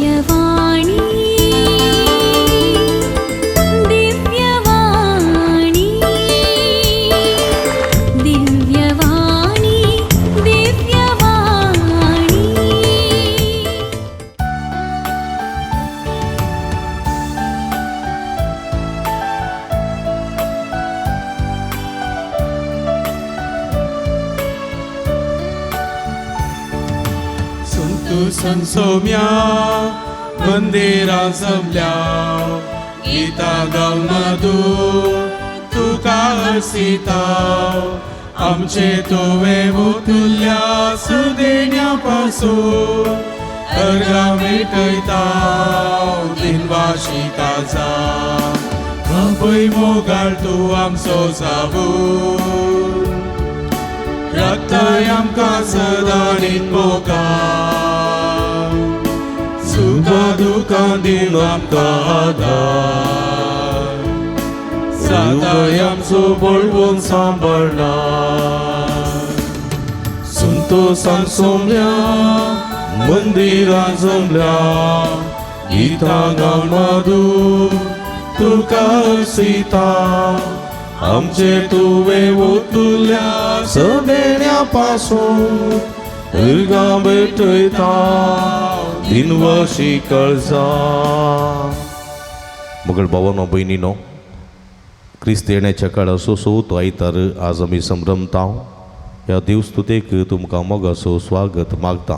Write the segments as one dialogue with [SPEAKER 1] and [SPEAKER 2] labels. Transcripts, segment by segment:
[SPEAKER 1] दिव्यवाणी दिव्यवाणी दिव्यवाणी दिव्यवाणी।
[SPEAKER 2] संतू संसोम्या मंदिरां जमल्या गीता गावन मधू तुका हर्सिता आमचे तुवें ओतुल्ल्या सुदेण्या पासून अर्घां भेटयता दिनवाशी काजा बापूय मोगाळ तूं आमचो जावून राखताय आमकां सदां नीत मोगान सुखा दुखां दिवन आमकां आदार सदांय आमचो बळवून सांबाळना संतोसान सोमल्या मंदिरां जमल्या गीतां गावन मधू तुका हर्सिता आमचे तुवें ओतुल्या सदेण्या पासून अर्घां भेटयता दिनवाशी कळजा।
[SPEAKER 3] मगळ भावानो भयणीनो, क्रिस्त येण्याच्या काळाचो चवथो आयतार आज आमी संभ्रमता। ह्या देवस्तुतेक तुमकां मोगाचो स्वागत मागता।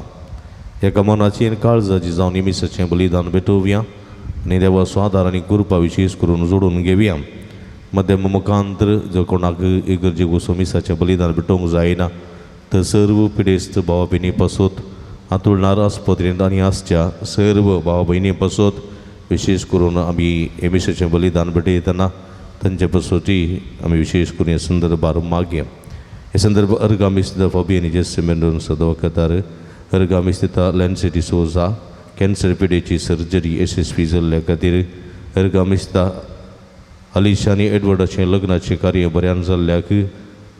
[SPEAKER 3] एका मनाची आनी काळजाची जावन निमिसाचें बलिदान भेटोवया आनी देवाचो आदार आनी कृपा विशेश करून जोडून घेवया। मध्यम मुखांतर जर कोणाक इगर्जेक वचून मिसाचें बलिदान भेटोवंक जायना तर सर्व पिडेस्त भावा भयणी पासत हांतुळणार आस्पत्रेंत आनी आसच्या सर्व भावा भयणी पासत विशेश करून आमी हे मिसाचें बलिदान भेटयतना तांचे पासतूय आमी विशेश करून हे संदर्भार मागया। हे संदर्भ अर्घां मिस the Fabian जेसे मेंडोन्सा दवाखातार, अर्घां मिस दिता लॅन्सी डिसोजा कॅन्सर पिडेची सर्जरी यशस्वी जाल्ल्या खातीर, अर्घां मिस दिता अलिशा आनी एडवर्डाचें लग्नाचें कार्य बऱ्यान जाल्ल्याक,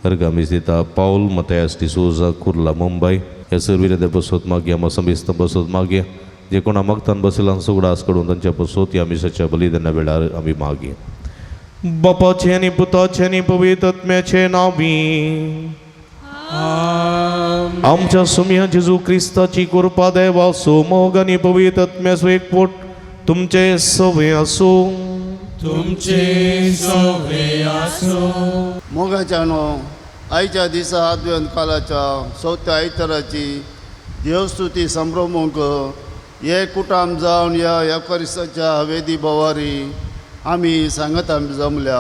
[SPEAKER 3] अर्घां मिस दिता पावल मतायास डिसोजा कुर्ला मुंबय। ह्या सर्विल्या बसत मागया, मसंबिस्त बसत मागया, जे कोणा मागतान बसयलां सुगडास कडून तांच्या बसत ह्या मिसाच्या बलिदाना वेळार आमी मागया। बापाचें आनी पुताचें आनी पवित्र आत्म्याचें नांवी आमच्या सुम्या जेजू क्रिस्ताची कृपा देवाचो मोग आनी पवित्र आत्म्याचो एकवट तुमचे सवे आसूं।
[SPEAKER 2] तुमचे सवे आसूं।
[SPEAKER 4] मोगाच्या न्हू आयच्या दिसा आद्वेंत कालाच्या चवथ्या आयताराची देवस्तुती संभ्रमूंक हे कुटाम जावन ह्या एवकारिस्ताच्या वेदी भवारी आमी सांगत आमी जमल्या।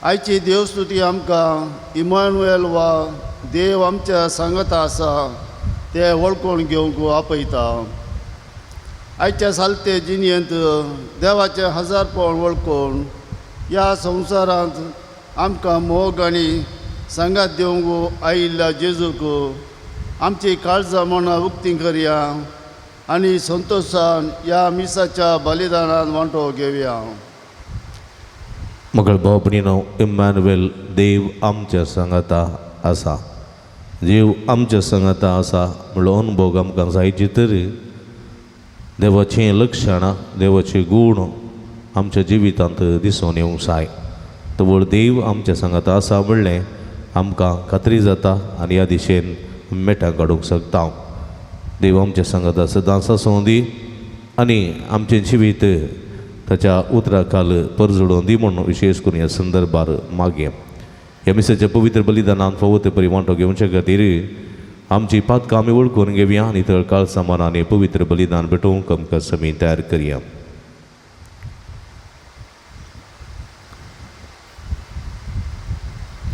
[SPEAKER 4] आयची देवस्तुती आमकां इमानुएल वा देव आमच्या सांगत आसा ते वळखून घेवंक आपयता। आयच्या सालते जिणेंत देवाचें हजारपण वळखून ह्या संवसारांत आमकां मोग आनी सांगात दिवंक आयिल्ल्या जेजूक आमची काळजां मनां उक्ती करया आनी संतोशान ह्या मिसाच्या बलिदानान वांटो घेवया।
[SPEAKER 3] मगळ भाव भयणीनो, इम्मानुएल देव आमच्या सांगाता आसा, देव आमच्या सांगाता आसा म्हणलो अनुभव आमकां जायचे तर देवाचें लक्षणां देवाचे गूण आमच्या जिवितांत दिसून येवंक जाय। तवळ देव आमच्या सांगाता आसा म्हणलें आमकां खात्री जाता आनी ह्या दिशेन मेटां काडूंक शकता। देव आमच्या सांगाता सदांच आसूं दी आनी आमचें जिवीत ताच्या उतरा खाल परजडोवन दी म्हूण विशेश करून ह्या संदर्भार मागया। ह्या मिसाच्या पवित्र बलिदानान फावो ते परी वांटो घेवचे खातीर आमची पातकां आमी वळखून घेवया आनी तळकाळ सामानांनी पवित्र बलिदान भेटोवंक आमकां समी तयार करया।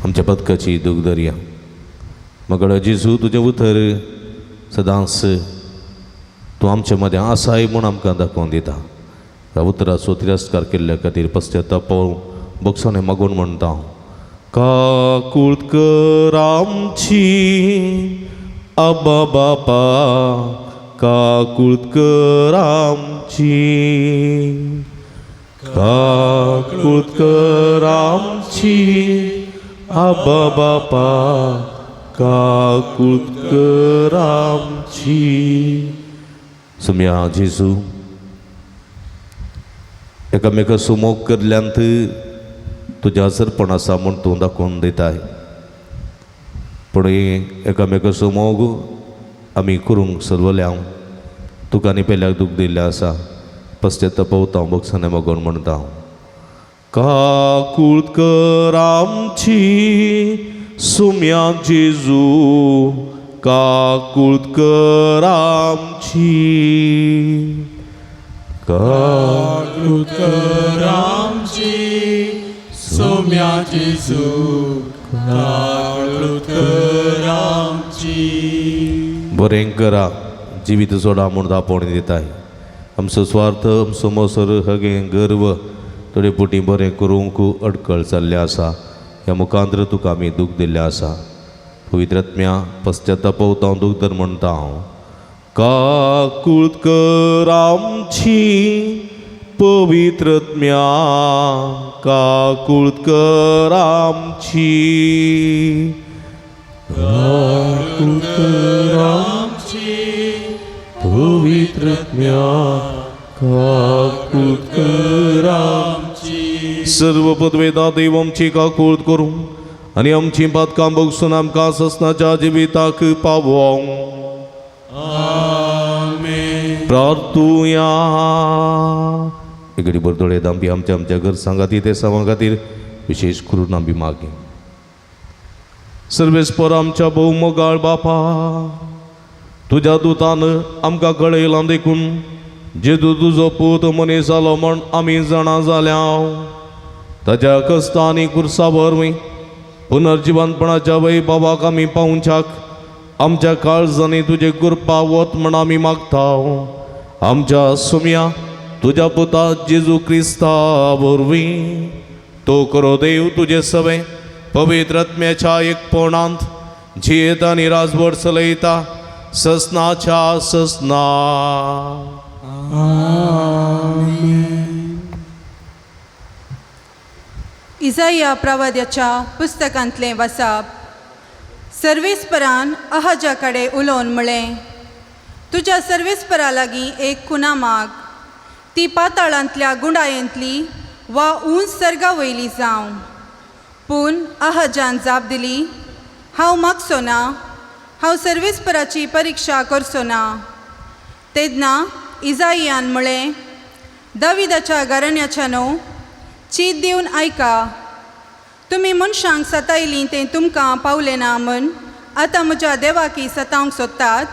[SPEAKER 3] आमच्या पदकाची दूख धरया। मगळ जेजू तुजें उतर सदांच तूं आमच्या मदें आसाय म्हूण आमकां दाखोवन दिता। ह्या उतराचो तिरस्कार केल्ल्या खातीर पश्चाताप भोगसणे मागून म्हणटा, काकूळ कर आमची आबा बापा, काकूळ कर आमची, काकूळ कर आमची आबा बापा, काकूळ कर आमची। सुम्या जेजू एकामेका सुमोग करल्यांत तुज्या हजरपण आसा म्हूण तूं दाखोवन दिताय. पूण एकामेका सुमोग आमी करूंक सरवल्या तुका आनी पेल्याक दूख दिल्लें आसा. पश्चाताप भोगसणे मागून म्हणटा काकूळ कर आमची सुम्या जेजू, काकूळ कर आमची,
[SPEAKER 2] काकूळ कर आमची सोम्या जेजू, काकूळ कर आमची.
[SPEAKER 3] बरें करा जिवीत सोडा म्हूण दापोवणी दिताय. आमचो स्वार्थ आमचो मोसर हगें गर्व थोडे पुटी बरें करूंक अडकळ जाल्लें आसा. ह्या मुखांत्र तुका आमी दूख दिल्लें आसा. पवित्र आत्म्या पश्चाताप हांव दूख धर म्हणटा हांव. काकूळ कर आमची पवित्र आत्म्या, काकूळ कर आमची,
[SPEAKER 2] काकूळ कर आमची पवित्र आत्म्या, काकूळ कर आमची.
[SPEAKER 3] सर्व पदवेदा देव आमची काकूळ करूं आनी आमची पातकां भोगसून आमकां ससनाच्या जिविताक पावोवं.
[SPEAKER 2] आमेन.
[SPEAKER 3] प्रार्थुया. इकडे बरदोळे दांबी आमच्या आमच्या घरसां खातीर ते सावां खातीर विशेष करून आमी मागीं. सर्वेस्पर आमच्या भोवमोगाळ बापा, तुज्या दुतान आमकां कळयलां देखून जेजू तुजो पूत मनीस जालो म्हण आमी जाणा जाल्या. ताज्या कश्टां आनी कुर्सा वरवीं पुनर्जिवनपणाच्या वैभवाक आमी पावच्याक आमच्या काळजांनी तुजे कृपा वत म्हण आमी मागता. आमच्या सुम्या तुज्या पुता जेजू क्रिस्ता वरवीं तो करो देव तुजे सवे पवित्र आत्म्याच्या एकपणांत जियेता आनी राजवट चलयता ससनाच्या ससना.
[SPEAKER 5] इजाया प्रवाद्याच्या पुस्तकांतलें वसाप. सर्वेस्परान अहाजा कडेन उलोवन म्हळें, तुज्या सर्वेस्परा लागीं एक खुना माग, ती पाताळांतल्या गुंडायेंतली वा उंच सर्गा वयली जावं. पूण अहाजान जाप दिली, हांव मागचो ना, हांव सर्वेस्पराची परिक्षा करचो ना. तेन्ना इजायान म्हळें, दाविदाच्या घराण्याच्या न्हू चीत दिवन आयका, तुमी मनशांक सतायलीं तें तुमकां पावलें ना म्हूण आतां म्हज्या देवाकी सतावंक सोदतात.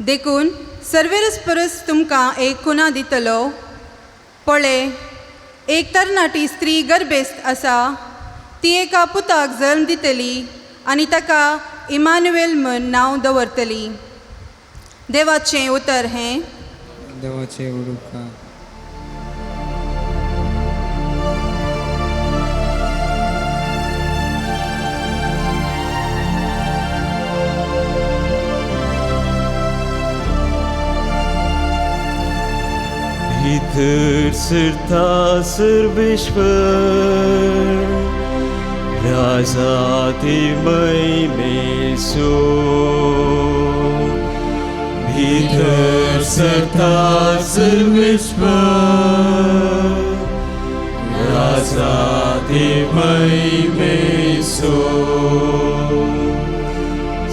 [SPEAKER 5] देखून सर्वेरस परस तुमकां एक खुना दितलो. पळय, एक तरणाटी स्त्री गर्भेस्त आसा, ती एका पुताक जल्म दितली आनी ताका इमानुएल म्हूण नांव दवरतली. देवाचें उतर हें.
[SPEAKER 6] देवाचें उडुका.
[SPEAKER 7] भितर सरता सर्वेश्वर राजा महिमेसो,
[SPEAKER 2] भितर सरता सर्वेश्वर राजा महिमेसो.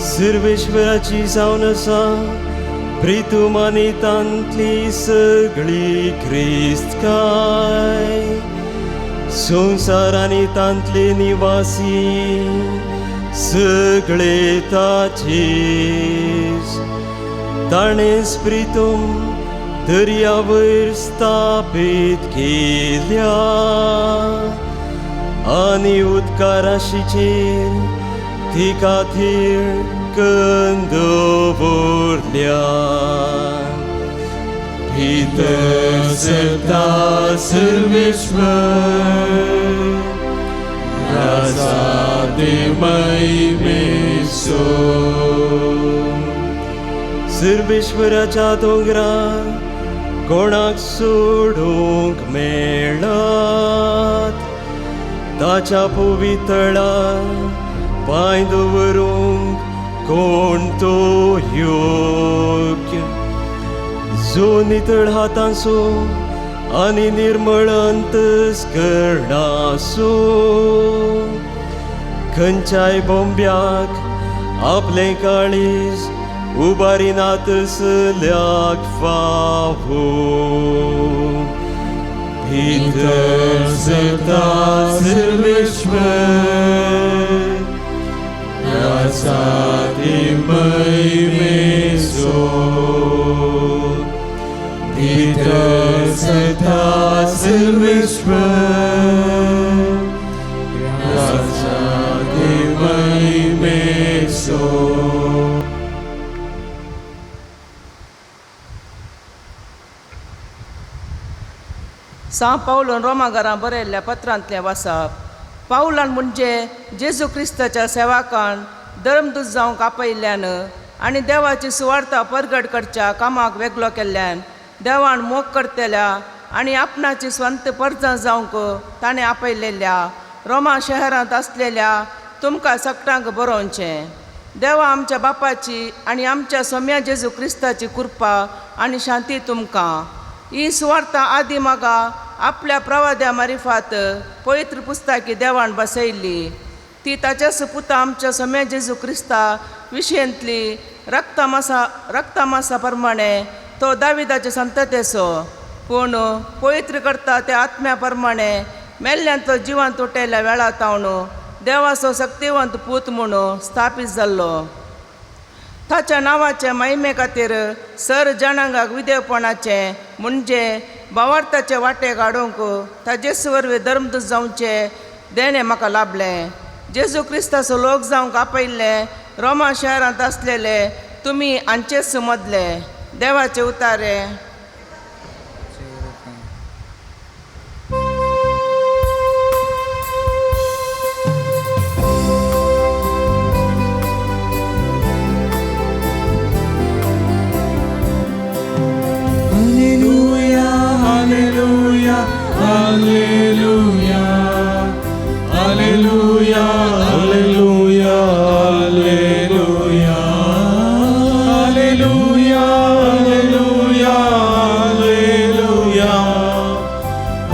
[SPEAKER 7] सर्वेश्वराची जावन आसा प्रितूम आनी तांतली सगळी क्रिस्तकाय, संवसार आनी तांतले निवासी सगळे ताचेच. ताणें प्रितूम दर्या वयर स्थापीत केल्या आनी उदका राशीचेर तिका थीर दवरल्या.
[SPEAKER 2] भितर सरता सर्वेश्वर राजा महिमेसो.
[SPEAKER 7] सर्वेश्वराच्या दोंगरार कोणाक सोडूंक मेळत, ताच्या पवितळार पांय दवरूंक कोण तो योग्य. जो नितळ हातांसो आनी निर्मळ अंतस्करणासो खंयच्याय बोंब्याक आपलें काळीज उबारिनातसल्याक फावो.
[SPEAKER 2] भितर सरता सर्वेश्वर रासाती महिमेचो. भितर सरता सर्वेश्वर रासाती महिमेचो.
[SPEAKER 8] सां पावलून रोमाघरां बरयल्ल्या पत्रांतलें वाचप. पावलान म्हणजे जेजू क्रिस्ताच्या सेवाकान धर्मदूत जावंक आपयल्ल्यान आनी देवाची सुवार्ता परगट करच्या कामाक वेगळो केल्ल्यान देवान मोग करतल्या आनी आपणाची स्वंत परजां जावंक ताणें आपयलेल्या रोमा शहरांत आसलेल्या तुमकां सगटांक बरोवचें. देवा आमच्या बापाची आनी आमच्या सोम्या जेजू क्रिस्ताची कृपा आनी शांती तुमकां. ही सुवार्ता आदी मागा आपल्या प्रवाद्या मारिफात पवित्र पुस्तकी देवान बसयल्ली ती ताच्याच पुता आमच्या सोम्या जेजू क्रिस्ता विशयंतली रक्तमासा प्रमाणे तो दाविदाचे संततेचो पूण पवित्र करता त्या आत्म्या प्रमाणे मेल्ल्यांतलो जिवान तुटयल्या वेळा तावन देवाचो शक्तिवंत पूत म्हणून स्थापीत जाल्लो. ताच्या नांवाचे महिमे खातीर सर जनांगाक विदेवपणाचे म्हणजे भावार्थाचे वाटे काडूंक ताजेच वरवीं धर्मदूत जावचे देणें म्हाका लाभलें. जेजू क्रिस्ताचो लोक जावंक आपयल्ले रोमा शहरांत आसलेले तुमी हांचेच मदले देवाचे उतारे.
[SPEAKER 2] Alleluia, Alleluia, Alleluia, Alleluia, Alleluia, Alleluia, Alleluia, Alleluia,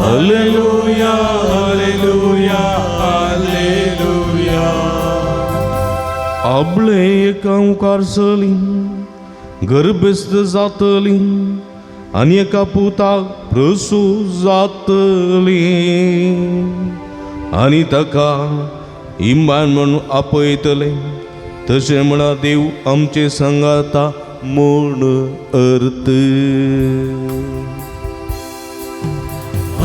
[SPEAKER 2] Alleluia, Alleluia, Alleluia.
[SPEAKER 3] आपले एका कारसली गर्भस्थ जातली आनी एका पुताक प्रसू जातली आनी ताका इमान म्हणून आपयतले तशें म्हणा देव आमचे संगाता म्हूण अर्थ.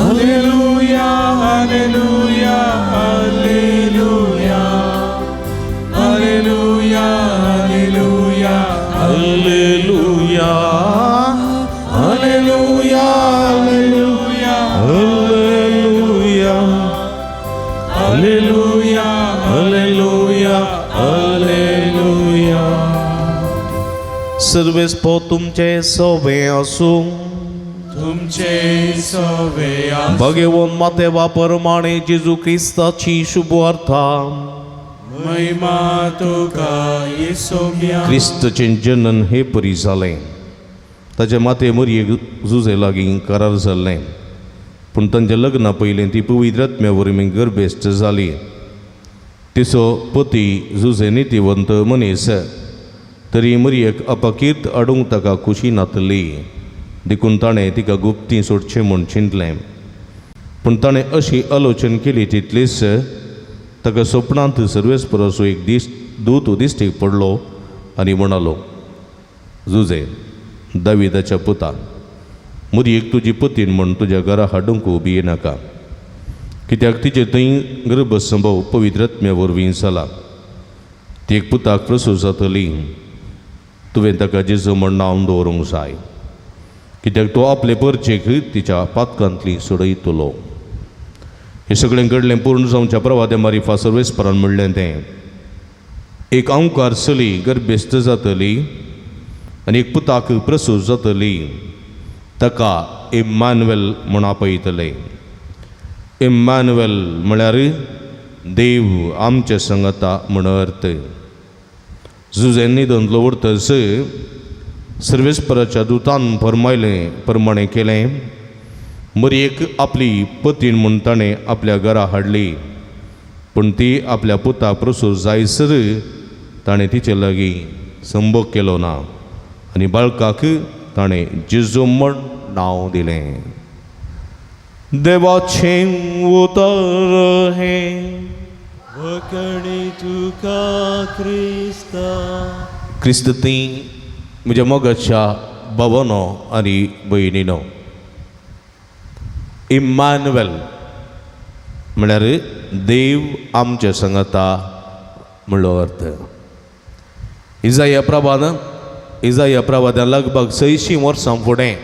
[SPEAKER 2] Alleluia, Alleluia, Alleluia, Alleluia, Alleluia,
[SPEAKER 3] Alleluia, Alleluia, Alleluia, Alleluia, Alleluia, Alleluia. Sarves पो तुमचे सोबे आसूं.
[SPEAKER 2] तुमचे सोबे आसूं.
[SPEAKER 3] भगवंत माते वापरमाणे जेजू क्रिस्ताची शुभवार्ता.
[SPEAKER 2] महिमा तुका येसोम्या.
[SPEAKER 3] क्रिस्तचें जनन हे परी जालें. ताचे माते मरयेक जुजे लागीं करार जाल्लें पूण तांच्या लग्ना पयलीं ती पवित्र आत्म्या वरवीं गर्भेस्त जाली. तिचो पती जुजे नितीवंत मनीस तरी मरयेक अपकीर्त हाडूंक ताका खुशी नातली देखून ताणें तिका गुप्ती सोडचें म्हूण चिंतलें. पूण ताणें अशी आलोचन केली तितलीच ताका सपनांत सर्वेस्पराचो एक दीस दूत दिश्टीक पडलो आनी म्हणालो, जुजे दाविदाच्या पुता, मुरयेक तुजी पतीन म्हूण तुज्या घरा हाडूंक उबी येनाका, कित्याक तिचे थंय गर्भसंभव पवित्र आत्म्या वरवीं जाला. ती एक पुताक प्रसूत जातली, तुवें ताका जेजू म्हण नांव दवरूंक जाय, कित्याक तो आपले परचेक तिच्या पातकांतली सोडयतलो. हें सगळें घडलें पूर्ण जावच्या प्रवाद्या मारिफा सर्वेस्परान म्हणलें तें, एक अंकार चली गर्भेस्त जातली आनी एक पुताक प्रसूत जातली, ताका इम्मानुएल म्हूण आपयतले. इम्मानुएल म्हळ्यार देव आमचे संगता म्हण अर्थ. जुजे न्हिदोन उरतच सर्वेस्पराच्या दुतान फरमायलें प्रमाणें केलें. मरयेक आपली पतीण म्हूण ताणें आपल्या घरा हाडली, पूण ती आपल्या पुता प्रसूत जायसर ताणें तिचे लागीं संभोग केलो ना आनी बाळकाक ताणें जेजू म्हण नांव दिलें. देवाचें उतर हें.
[SPEAKER 7] वखणी तुका क्रिस्ता.
[SPEAKER 3] क्रिस्त ती म्हज्या मोगाच्या भावानो आनी भयणीनो, इम्मानुएल म्हळ्यार देव आमच्या सांगाता म्हणलो अर्थ. इजाया प्रवादान लगभग 600 वर्सां फुडें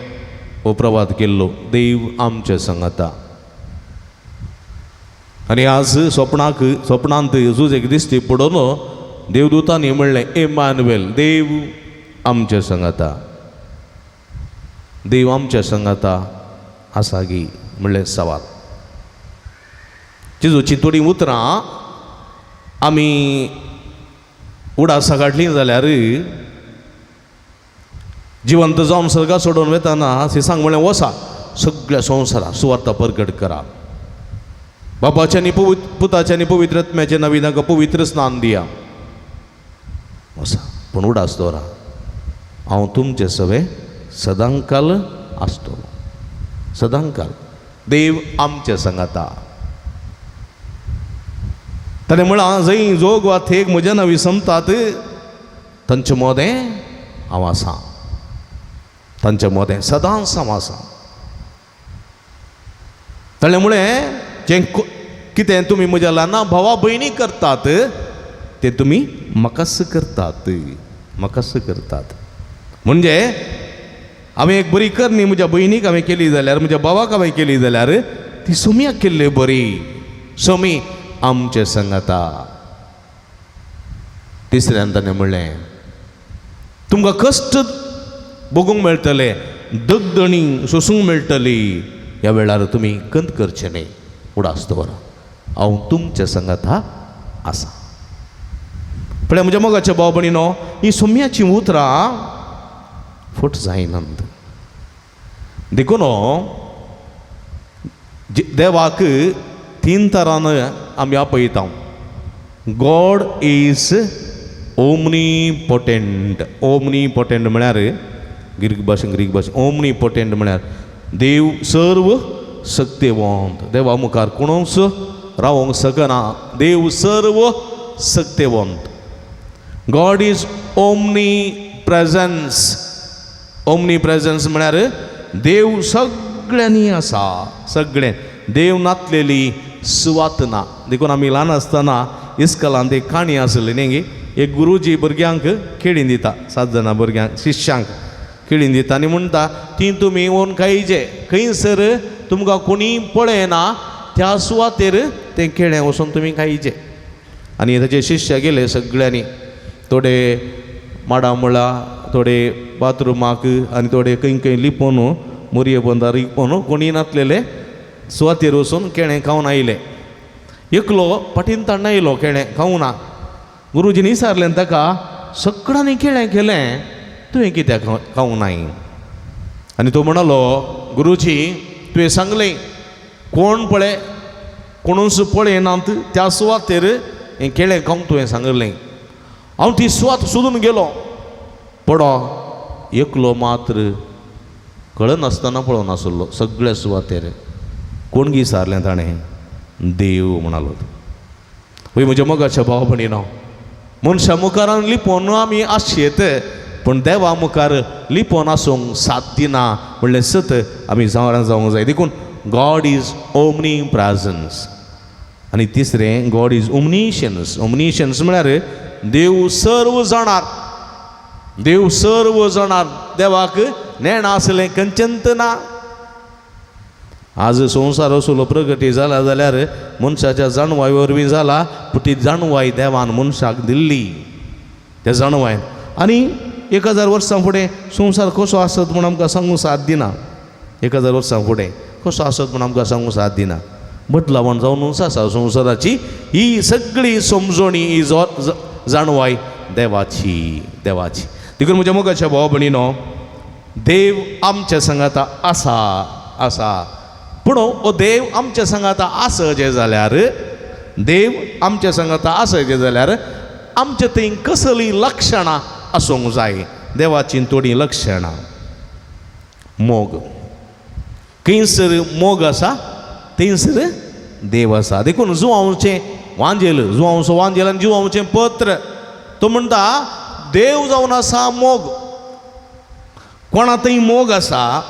[SPEAKER 3] हो प्रवाद केल्लो, देव आमच्या सांगाता. आनी आज स्वप्नांत जुजेक दिश्टी पडून देवदूतांनी म्हणलें इम्मानुएल, देव आमच्या सांगाता, देव आमच्या सांगाता आसा गी म्हणलें सवाल. जेजूची थोडीं उतरां आमी उडासां काडलीं जाल्यार जिवंत जावन सर्गा सोडून वेताना सिसांक म्हणलें वसा सगळ्या संवसारा सुवार्ता परगट करा, बापाच्या आनी पुताच्या आनी पवित्र आत्म्याच्या नांवान तांकां पवित्र स्नान दिया, वसा पूण उडास दवरा हांव तुमचे सवे सदांकाल आसतलो, सदांकाल. देव आमचे सांगाता. ताणें म्हळां जंय जोग वा थेक म्हज्या नांवी समतात तांचे मोदें हांव आसा, तांचे मोदें सदांच हांव आसा. ताणें म्हळें जें कितें तुमी म्हज्या ल्हान भावा भयणी करतात ते तुमी म्हाकाच करतात, म्हाकाच करतात. म्हणजे हांवें एक बरी करणी म्हज्या भयणीक हांवें केली जाल्यार, म्हज्या भावाक हांवें केली जाल्यार ती सोम्याक केल्ली बरी, सोमी आमचे सांगाता. तिसऱ्यान ताणें म्हणलें तुमकां कश्ट भोगूंक मेळटले, दगदणी सोसूंक मेळटली, ह्या वेळार तुमी कंत करचें न्हय, उडास दवरा हांव तुमच्या सांगाता आसा. पळय म्हज्या मोगाच्या भाव भयणीनो, ही सोम्याचीं उतरां फट जायनात. देखून देवाक तीन तरान आमी आपयता. गॉड is omnipotent. Omnipotent म्हळ्यार ग्रीक भाशेन ओमनीपोटेंट म्हळ्यार देव सर्व शक्तिवंत. देवा मुखार कोणूच रावोंक शकना, देव सर्व शक्तिवंत. God is omnipresence. Omnipresence म्हळ्यार देव सगळ्यांनी आसा, सगळें. देव नातलेली सुवात ना. देखून आमी ल्हान आसतना इस्कलांत एक काणी आसली न्ही गे, एक गुरुजी भुरग्यांक खेळीन दिता, 7 जाणां भुरग्यांक शिष्यांक खेळीन दिता आनी म्हणटा ती तुमी वोन खायचे, खंयसर तुमकां कोणी पळयना त्या सुवातेर तें केळें वचून तुमी खायचे. आनी ताचे शिष्य गेले सगळ्यांनी, थोडे माडा मुळा, थोडे बाथरुमाक आनी थोडे खंय खंय लिपोवन मुरये पोंदार लिपोवन कोणी नातलेले सुवातेर वचून केळें खावन आयले. एकलो फाटीन ताण्ण आयलो केळें खावना. गुरुजीन विचारलें ताका, सगळ्यांनी केळें केलें तुवें कित्याक खावंक नाय? आनी तो म्हणालो, गुरुजी तुवें सांगलें कोण पळय कोणूच पळयनात त्या सुवातेर हें केळें खावंक तुवें सांगलें, हांव ती सुवात सोदून गेलो, पडो एकलो मात्र कळनासतना पळोवन आसलो सगळ्या सुवातेर. कोण गी सारलें ताणें? देव म्हणालो. वय म्हज्या मोगाच्या भाव भयणीनो, मनशा मुखारान लिपोवन आमी आसयेत, पूण देवा मुखार लिपोवन आसूंक साथ दिना म्हणलें सत आमी जावरां जावंक जाय. देखून गॉड is omni presence. आनी तिसरें, गॉड is omniscience. Omniscience म्हळ्यार देव सर्व जाणार, देव सर्व जाणार. देवाक नेणा आसलें खंयचेंत ना. आज संवसार असलो प्रगती जाला जाल्यार मनशाच्या जाणवाय वरवीं जाला, पूण ती जाणवाय देवान मनशाक दिल्ली त्या जाणवायन. आनी 1000 वर्सां फुडें संवसार कसो आसत म्हूण आमकां सांगूंक साथ दिना. 1000 वर्सां फुडें कसो आसत म्हूण आमकां सांगूंक साथ दिना. बदलावण जावनूच आसा संवसाराची ही सगळी समजणी, ही जाणवाय देवाची, देवाची. देखून म्हज्या मोगाच्या भाव भयणीनो, देव आमच्या सांगाता आसा आसा. पूण हो देव आमच्या सांगाता आसा जें जाल्यार, देव आमच्या सांगाता आसा जें जाल्यार आमच्या थंय कसलीं लक्षणां आसूंक जाय? देवाचीं थोडीं लक्षणां. मोग, खंयसर मोग आसा थंयसर देव आसा. देखून जुवांवचें वांजेल, जुवांवचो वांजेल आनी जुवांवचें पत्र, तो म्हणटा देव जावन आसा मोग. कोणा थंय मोग आसा?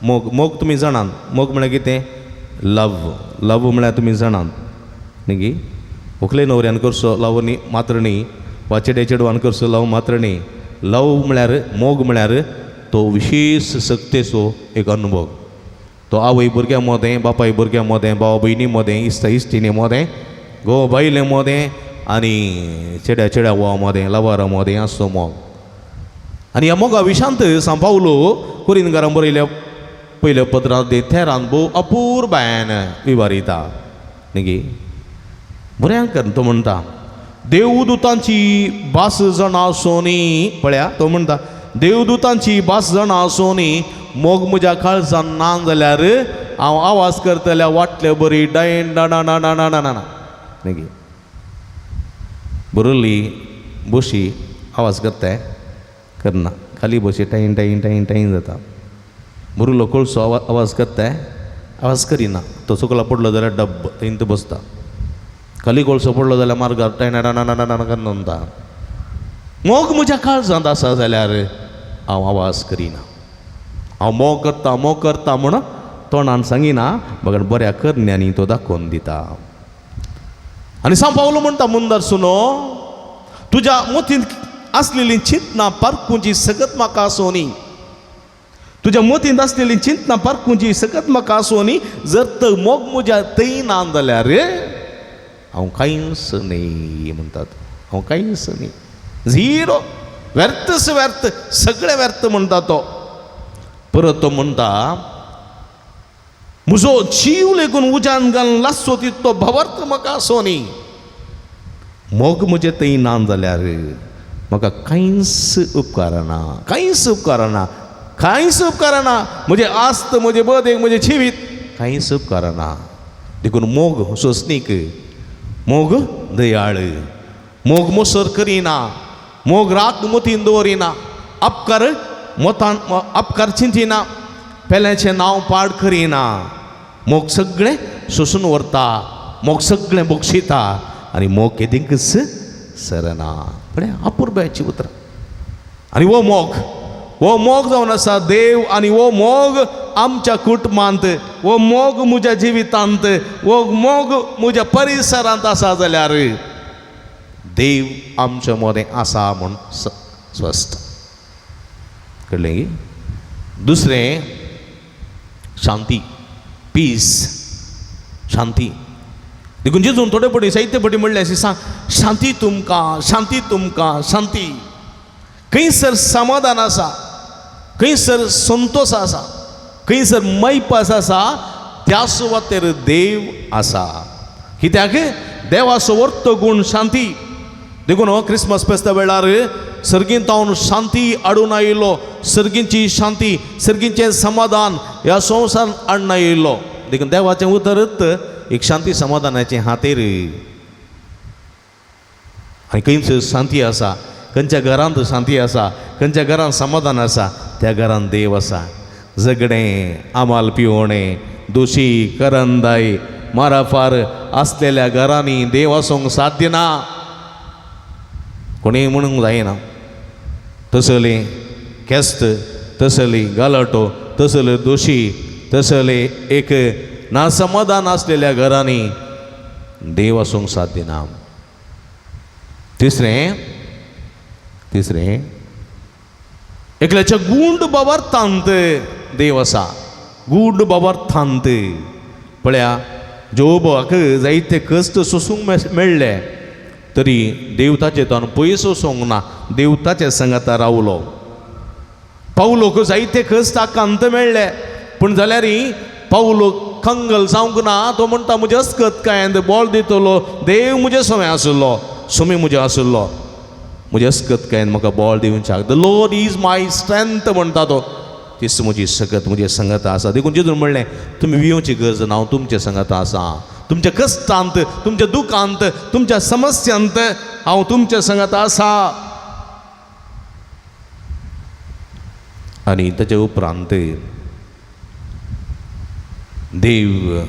[SPEAKER 3] मोग, मोग तुमी जाणात, मोग म्हळ्यार कितें? लव. लव म्हळ्यार तुमी जाणात न्ही? व्हंकले न्हवऱ्यान करचो लव न्ही मात्र न्ही, वा चेडे चेडवान करचो लव मात्र न्ही. लव म्हळ्यार, मोग म्हळ्यार तो विशेश शक्तेचो एक अनुभव. तो आवय भुरग्यां मदें, बापाय भुरग्यां मदें, भाव भयणी मदें, इश्टा इश्टिणी मदें, घोव बायले मदें आनी चेड्या चेड्या घोवा मदें, लवरा मदें आसचो मोग. आनी ह्या मोगा विशांत सांव पावलो कोरिंदकारां बरयल्या पयल्या पत्रांत तेरान भोव अपुरबायेन विवारिता न्ही बऱ्यान कर. तो म्हणटा देवदूतांची भास जाणा आसोनी, पळया तो म्हणटा देवदूतांची भास जाणा आसोनी मोग म्हज्या काळजान ना जाल्यार हांव आवाज करतल्या वाटले बरी डायन डा ना ना ना ना ना न्ही. बरोली बशी आवाज करताय करना, खाली बशी टायन टायन टायन टायन जाता. बरुलो कोळसो आवाज करताय आवाज करिना, तो सकला पडलो जाल्यार डब्ब थंय तो बसता. खाली कोळसो पडलो जाल्यार मार्गार टायन ना ना ना ना करून म्हणटा. मोग म्हज्या काळजांत आसा जाल्यार हांव आवाज करिना, हांव मोग करता मोग करता म्हूण तोंडान सांगिना, बगर बऱ्या करण्यांनी तो दाखोवन दिता. आनी सांव पावलो म्हणटा मुंदार सुनो, तुज्या मतींत आसलेली चिंतना पारखुंची सगत म्हाका आसोनी, तुज्या मतींत आसलेली चिंतना पारखुंची सगत म्हाका आसोनी, जर तर मोग म्हज्या थंय ना जाल्यार हांव कांयच न्ही म्हणटात, हांव कांयच न्ही, झिरो, व्यर्थच व्यर्थ, सगळें व्यर्थ म्हणटा तो. परत तो म्हणटा म्हजो जीव लेगून उज्यान घालून लासचो तितलो भावार्थ म्हाका आसोनी, मोग म्हजें थंय ना जाल्यार म्हाका कांयच उपकारना, कांयच उपकारना, कांयच उपकारना, म्हजें आस्त, म्हजें बदेक, म्हजें जिवीत कांयच उपकारना. देखून मोग सोंसणीक, मोग दयाळ, मोग मोसर करिना, मोग रात मतीन दवरिना, अपकार मतान अपकार चिंतिना, पेल्याचें नांव पाड करिना, मोग सगळें सोंसून व्हरता, मोग सगळें बक्षिता आनी मोग केदींकच सरना. पळय अपुरबायेचीं उतरां. आनी हो मोग, हो मोग जावन आसा देव, आनी हो मोग आमच्या कुटुंबांत, हो मोग म्हज्या जिवितांत, हो मोग म्हज्या परिसरांत आसा जाल्यार देव आमच्या मदें आसा म्हूण स्पश्ट कळ्ळें. दुसरें शांती, पीस, शांती. देखून जेजून थोडे पटी साहित्य पटी म्हणलें अशें सांग, शांती तुमकां, शांती तुमकां, शांती. खंयसर समाधान आसा, खंयसर संतोश आसा, खंयसर मैपास आसा, त्या सुवातेर देव आसा. कित्याक देवाचो वर्त गूण शांती. देखून हो क्रिसमस फेस्ता वेळार सर्गींत हांव शांती हाडून आयिल्लो, सर्गींची शांती, सर्गींचें समाधान ह्या संवसारांत हाडून आयिल्लो. देखून देवाचें उतरत एक शांती समाधानाचें हातेर. आनी खंयच शांती आसा, खंयच्या घरांत शांती आसा, खंयच्या घरांत समाधान आसा, त्या घरांत देव आसा. झगडें, आमाल पिवणें, दोशी, करंदाय, माराफार आसलेल्या घरांनी देव आसूंक साध्य ना, कोणीय म्हणूंक जायना. तसली केस्त, तसली गलाटो, तसले दोशी, तसले एक ना समाधान आसलेल्या घरांनी देव आसूंक साध्य ना. तिसरें, तिसरें एकल्याच्या गूंड बाबार्थांत देव आसा, गूंड बाबार्थांत. पळया जोबाक जायते कश्ट सोसूंक मेळ्ळे तरी देव ताचे तान पयस वचोंक ना, देव ताचे संगाता रावलो. पावलोक जायते कश्ट आकांत मेळ्ळे पूण जाल्यार पावलो कंगल जावंक ना. तो म्हणटा म्हजें अस्कत काय बोल दितलो, देव म्हजें सोमे आशिल्लो, सोमी म्हजें आशिल्लो. म्हज्या अस्कतकायेन म्हाका बळ दिवच्याक. The Lord is my strength म्हणटा तो, तीच म्हजी सकत म्हजे संगत आसा. देखून जेजून म्हणलें तुमी वियोवची गरज ना, हांव तुमचे संगत आसा. तुमच्या कश्टांत, तुमच्या दुखांत, तुमच्या समस्यांत हांव तुमच्या संगत आसा. आनी ताच्या उपरांत देव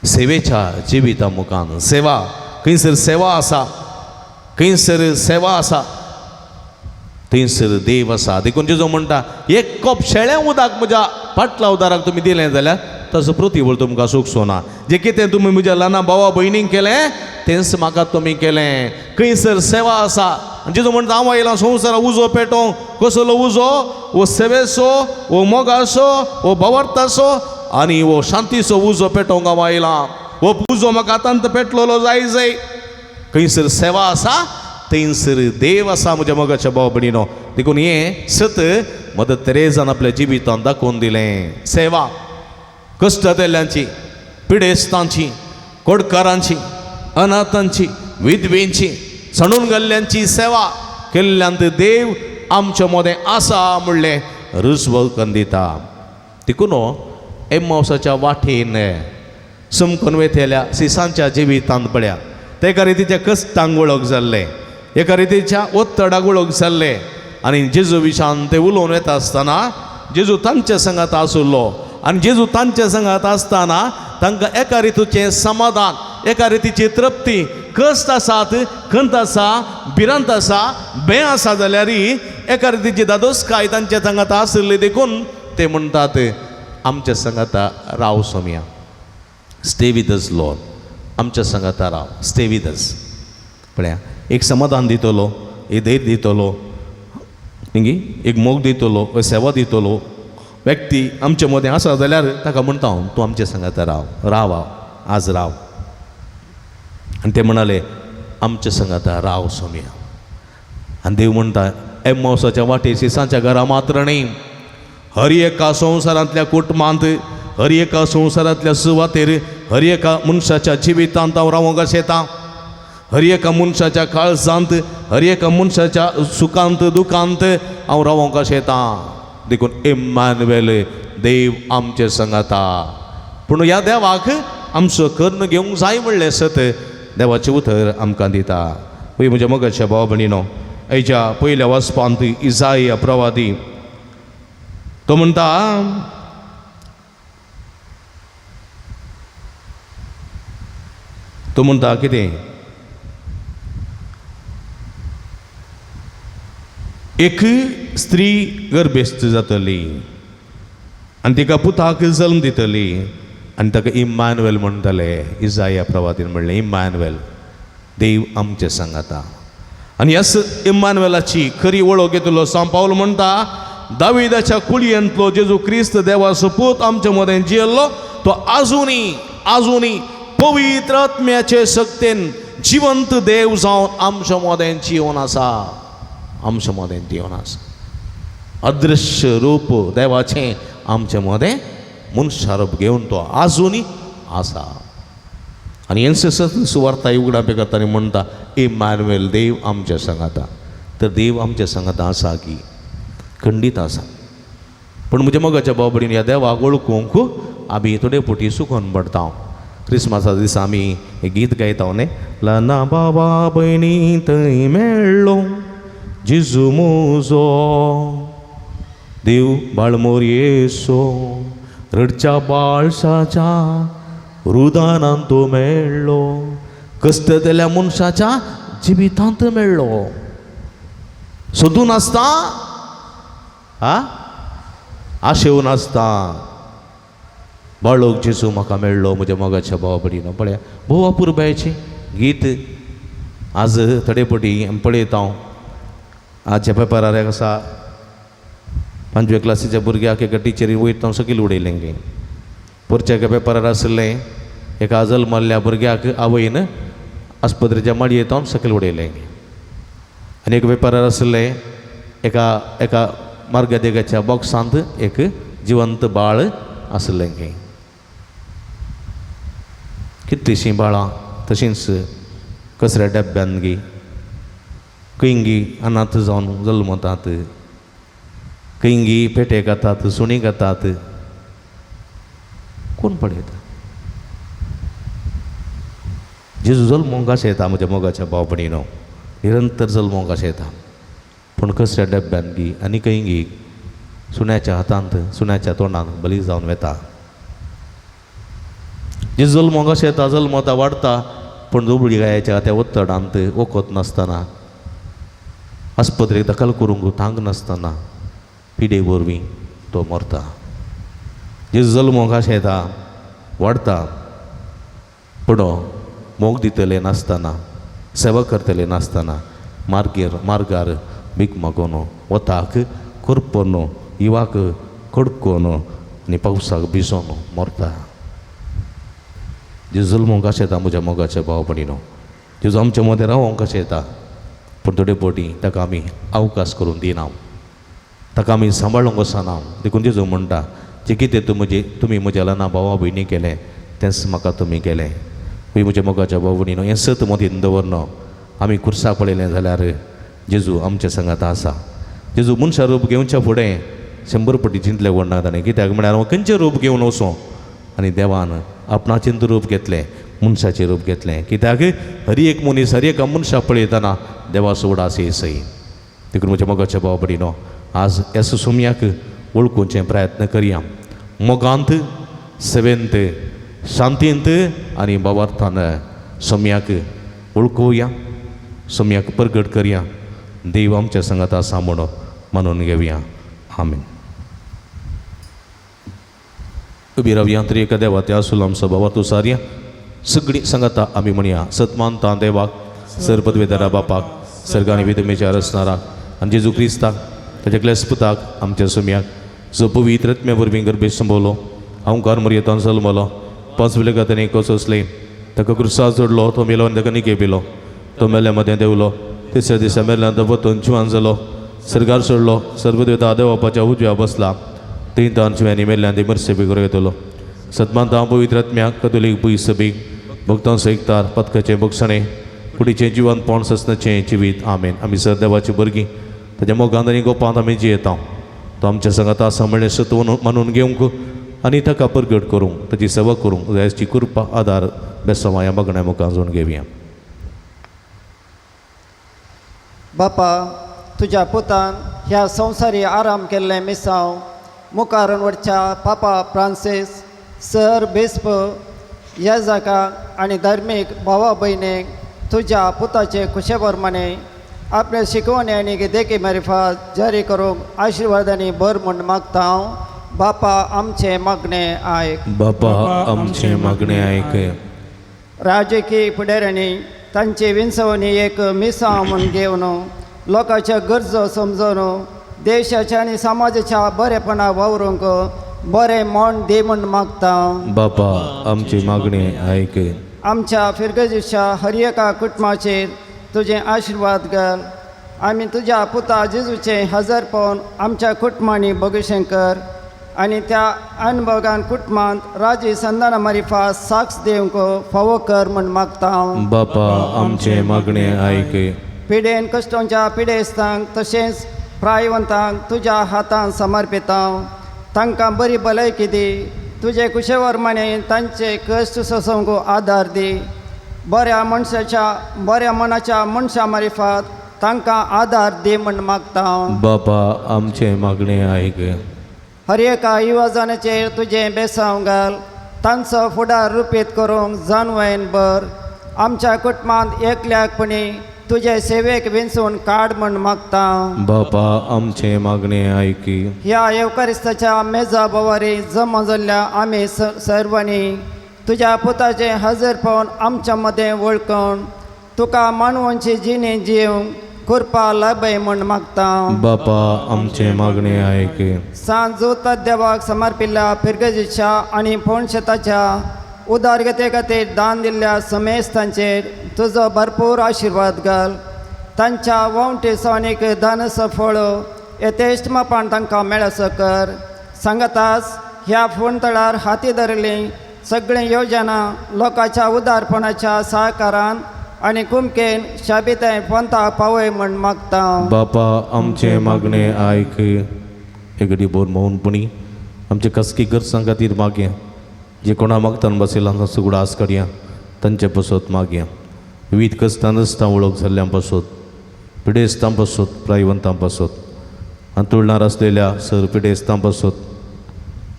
[SPEAKER 3] सेवेच्या जिविता मुखान, सेवा खंयसर सेवा आसा, खंयसर सेवा आसा थंयसर देव आसा. देखून जेजू म्हणटा एक कप शेळें उदक म्हज्या पाटला उदाराक तुमी दिलें जाल्यार ताचो प्रतिबळ तुमकां सुखचो ना. जें कितें तुमी म्हज्या ल्हाना भावा भयणींक केलें तेंच म्हाका तुमी केलें. खंयसर सेवा आसा. आनी जेजू म्हणटा हांव आयलां संवसारा उजो पेटोवंक. कसलो उजो? वो सेवेचो, वो मोगाचो, वो भावार्थाचो आनी वो शांतीचो उजो पेटोवंक हांव आयलां. हो उजो म्हाका आतांत पेटलेलो जाय जाय. खंयसर सेवा आसा थंयसर देव आसा म्हज्या मोगाच्या भाव भयणीनो. देखून हें सत मदर तेरेजान आपल्या जिवितांत दाखोवन दिलें. सेवा कश्टतेल्यांची, पिडेस्तांची, कोडकारांची, अनाथांची, विधवेंची, सणून गेल्ल्यांची सेवा केल्ल्यांत देव आमच्या मदें आसा म्हणलें रुजवकन दिता. देखून एम्मावसाच्या वाटेन समकून वेतेल्या सिसांच्या जिवितांत पळया ते एका रितीच्या कश्टांक वळख जाल्लें, एका रितीच्या ओत्तडाक वळख जाल्लें. आनी जेजू विशान ते उलोवन येता आसतना जेजू तांच्या संगात आशिल्लो. आनी जेजू तांच्या संगात आसतना तांकां एका रितीचें समाधान, एका रितीची तृप्ती, कश्ट आसात, खंत आसा, भिरांत आसा, भंय आसा जाल्यार एका रितीची दादोसकाय तांच्या संगात आशिल्ली. देखून ते म्हणटात आमच्या संगाता राव सोमया, स्टे विथ अस लॉर्ड, आमच्या संगाता राव, स्टे विथ अस. पळया एक समाधान दितलो, एक धैर्य दितलो, न्ही एक मोग दितलो, एक सेवा दितलो व्यक्ती आमचे मदें आसा जाल्यार ताका म्हणटा हांव तूं आमच्या संगाता राव, राव आज राव. आनी ते म्हणाले आमच्या संगाता राव सोमया. आनी देव म्हणटा एम्मावसाच्या वाटेर सिसांच्या घरा मात्र न्ही, हर एका संवसारांतल्या कुटुंबांत, हर एका संवसारांतल्या सुवातेर, हर एका मनशाच्या जिवितांत हांव रावंक आशेता. हर एका मनशाच्या काळजांत, हर एका मनशाच्या सुखांत दुखांत हांव रावंक आशेता. देखून इम्मानुएल देव आमचे संगाता. पूण ह्या देवाक आमचो कर्ण घेवंक जाय म्हणलें सत देवाचें उतर आमकां दिता. पळय म्हज्या मोगाच्या भाव भयणीनो, आयच्या पयल्या वाचपांत इजाया प्रवादी तो म्हणटा तो म्हणटा कितें, एक स्त्री गर्भेस्त जातली आनी तिका पुताक जल्म दितली आनी ताका इम्मानुएल म्हणटले. इजाया प्रवादीन म्हणलें इम्मानुएल देव आमचे सांगाता. आनी ह्याच इम्मानुएलाची खरी वळख घेतलो सांव पावल म्हणटा दाविदाच्या कुळयेंतलो जेजू क्रिस्त देवाचो पूत आमचे मदें जियेल्लो तो आजुनी आजुनी पवित्र आत्म्याचे शक्तेन जिवंत देव जावन आमच्या मदें जिवन आसा, आमच्या मदें जिवन आसा. अदृश्य रूप देवाचें आमचे मदें मनशारूप घेवन तो आजुनी आसा. आनी हेंच सुवार्ता उगडापे करता आनी म्हणटा इम्मानुएल देव आमच्या सांगाता. तर देव आमच्या सांगाता आसा की खंडीत आसा. पूण म्हज्या मोगाच्या भाव भयणीन ह्या देवाक वळखूंक आमी थोडे फावटी सुकोन पडटा. क्रिसमसा दिसा आमी हें गीत गायता न्ही, ल्हाना बाबा भयणी थंय मेळ्ळो जेजू म्हजो, देव बाळमोर येसो, रडच्या बाळशाच्या रुदानान तो मेळ्ळो, कश्ट दिल्या मनशाच्या जिवितांत मेळ्ळो. सोदून आसता आ आशेवन आसता बाळक जेजू म्हाका मेळ्ळो म्हज्या मोगाच्या भावा भयणीनो. पळया भोव अपुरबायेचें गीत आज थोडे फावटी आमी पळयता. हांव आजच्या पेपरार एक आसा पांचव्या क्लासीच्या भुरग्याक एका टिचरी वयता सकयल उडयलें गे. पोरच्या एका पेपरार आशिल्लें एका जल्मल्ल्या भुरग्याक आवयन आस्पत्रेच्या माडयेर तावन सकयल उडयलें. आनी एक पेपरार आशिल्लें एका एका मार्गदेगाच्या बॉक्सांत एक जिवंत बाळ आशिल्लें गे. कितलींशीं बाळां तशींच कचऱ्या डब्यांत गी खंयगी अनाथ जावन जल्मतात, खंयगी पेटे खातात, सुणी खातात, कोण पळयता? जेजू जल्मोंक अशें येता म्हज्या मोगाच्या भाव भयणीनो, निरंतर जल्मोंक अशें येता, पूण कसल्या डब्यान गी आनी खंयगी सुण्याच्या हातांत सुण्याच्या तोंडांत बली जावन वता. जेजू जल्मोंक अशें येता, जल्मता, वाडता, पूण दुबळी गायाच्या त्या उत्तडांत वखद नासतना, आस्पत्रेक दखल करूंक तांक नासतना पिडे वरवीं तो मरता. जेजू जल्मोंक अशें येता, वाडता, पूण मोग दितले नासतना, सेवा करतले नासतना मार्गेर मार्गार भीक मागून, वताक करपोन, इवाक कडकोन आनी पावसाक भिजोन मरता. जेजू जल्मोंक अशें येता म्हज्या मोगाच्या भाव भयणीनो, जेजू आमच्या मदें रावोंक अशें येता, पूण थोडे फावटी ताका आमी अवकाश करून दिना, ताका आमी सांबाळूंक वचना. देखून जेजू म्हणटा, जें कितें तुमी म्हज्या ल्हान भावा भयणी केलें तेंच म्हाका तुमी केलें. हय म्हज्या मोगाच्या भाव भयणीनो, हें सत मतीन दवरनो आमी खुर्साक पळयलें जाल्यार जेजू आमच्या सांगाता आसा. जेजू मनशा रूप घेवच्या फुडें 100 पटी चिंतलें व्हडना ताणें, कित्याक म्हळ्यार हांव खंयचें रूप घेवन वचूं, आनी देवान आपणाचें रूप घेतलें, मनशाचें रूप घेतलें. कित्याक हर एक मनीस हर एका मनशाक पळयतना देवाचो उडास येसय. देखून म्हज्या मोगाच्या भाव भयणीनो, आज येसो सोमयाक वळखुचें प्रयत्न करया, मोगांत, सेवेंत, शांतींत आनी भावार्थान सोमयाक वळखुया, सोमयाक परगट करया. देव आमच्या सांगात आसा म्हणून मानून घेवया. आमेन. उबी रावया तरी एका देवा त्या आसूल आमचो भावार्थ सारया सगळीं सांगाता आमी म्हणया. सतमानता देवाक, सर पदवेदारा बापाक, सर्गानी विदमेच्या रचणाराक आनी जेजू क्रिस्ताक ताच्या क्लेसपुताक आमच्या सोमयाक, जो पवित्र आत्म्या वरवीं गर्भेत संभवलो, हांव मरयेतान जल्मलो, 5 विलगातांनी कोसोसले, ताका क्रुसार जोडलो, तो मेलो आनी ताका निके पिलो, तो मेल्या मदें देंवलो, तिसऱ्या दिसा मेल्यान तो वतून जिवान जालो, सर्गार सोडलो, सर्वदेवता देवापाच्या उजव्या बसला, थंय तान जिव्यांनी मेल्ल्यान ती मरसे बेगोर येतलो. सतमानता पवित्र आत्म्याक, कतोलीक भूंय सभेक, भक्तांचो एकतार, पथकाचें भोगसणें, कुडीचें जिवनपण, ससनाचें जिवीत. आमेन. आमी सर देवाची भुरगीं, ताच्या मोगान आनी गोपांत आमी जियेता. तो आमच्या सांगाता आसा म्हणलें सत मानून घेवंक आनी ताका परगट करूंक, ताची सेवा करूंक जायची कृपा आदार बेसवा ह्या मागण्या मुखार जोडून घेवया.
[SPEAKER 9] बापा, तुज्या पुतान ह्या संवसारी आराम केल्लें मिसांव मुखार वडच्या पापा फ्रांसीस सर बिस्प ह्या जाका आनी धार्मीक भावा भयणीक तुज्या पुताचे खुशे प्रमाणे आपले शिकवणे आनी देखी मारिफात जारी करूंक आशिर्वादांनी भर म्हूण मागता हांव. बापा आमचें मागणें आयक.
[SPEAKER 3] बापा आमचें मागणें आयक.
[SPEAKER 9] राजकीय फुडाऱ्यांनी तांची विंचवणी एक मिसांव म्हूण घेवन लोकांच्यो गरजो समजून देशाच्या आनी समाजाच्या बरेपणा वावरूंक बरें मन दी म्हूण मागता.
[SPEAKER 3] बापा आमची मागणी आयक.
[SPEAKER 9] आमच्या फिरगजीच्या हर एका कुटुंबाचेर तुजें आशिर्वाद घाल. आमी तुज्या पुता जेजूचें हजारपण आमच्या कुटुंबांनी बगशें कर आनी त्या अनभोगान कुटुंबांत राजी संदाना मारिफा साक्ष दिवंक फावो कर म्हूण मागता हांव.
[SPEAKER 3] बापा आमचें मागणें आयक.
[SPEAKER 9] पिडेन कश्टांच्या पिडेस्तांक तशेंच प्रायवंतांक तुज्या हातान समर्पिता. तांकां बरी भलायकी दी. तुजे कुशेवरमाने तांचे कश्ट सोंसूंक आदार दी. बऱ्या मनशाच्या बऱ्या मनाच्या मनशां मारिफात तांकां आदार दी म्हूण मागता हांव.
[SPEAKER 3] बापा आमचें मागणें आयक.
[SPEAKER 9] हर एका युवजनाचेर तुजें बेसांव घाल. तांचो फुडार रुपीत करूंक जानवयन भर. आमच्या कुटुंबांत एकल्याकपणी तुजे सेवेक विंचून काड म्हूण मागता.
[SPEAKER 3] बापा आमचें मागणें आयक.
[SPEAKER 9] ह्या येवकारिस्ताच्या मेजा बोवारी जमा जाल्ल्या आमी सर्वांनी तुज्या पुताचें हजरपण आमच्या मदें वळखून तुका मानवांची जिणी जिवंक कृपा लाभय म्हूण मागता.
[SPEAKER 3] बापा आमचें मागणें आयक.
[SPEAKER 9] सांज जोतात देवाक समर्पिल्ल्या फिरगजीच्या आनी फोंडशेताच्या उदारगते खातीर दान दिल्ल्या समेस्तांचेर तुजो भरपूर आशिर्वाद घाल. तांच्या वावटे सावन दानसो फळ यथेश्ट मापान तांकां मेळसो कर. सांगताच ह्या फोंडतळार हाती धरली सगळीं योजना लोकांच्या उदारपणाच्या सहकारान आनी कुमकेन शाबिताय पंथा पावय म्हण मागता.
[SPEAKER 3] बापा आमचें मागणें आयक. एगडी बोर मौनपणी आमचे कसकी गरजां खातीर मागया. जे कोणा मागतान बसयलां तांचो उगडास काडया, तांचे पसत मागया. विविध कस्तां रस्तां वळख जाल्ल्यां पासत, पिडेस्तां पासत, प्रायवंतां पासत, अंतुळणार आसलेल्या सर पिडेस्तां पासत,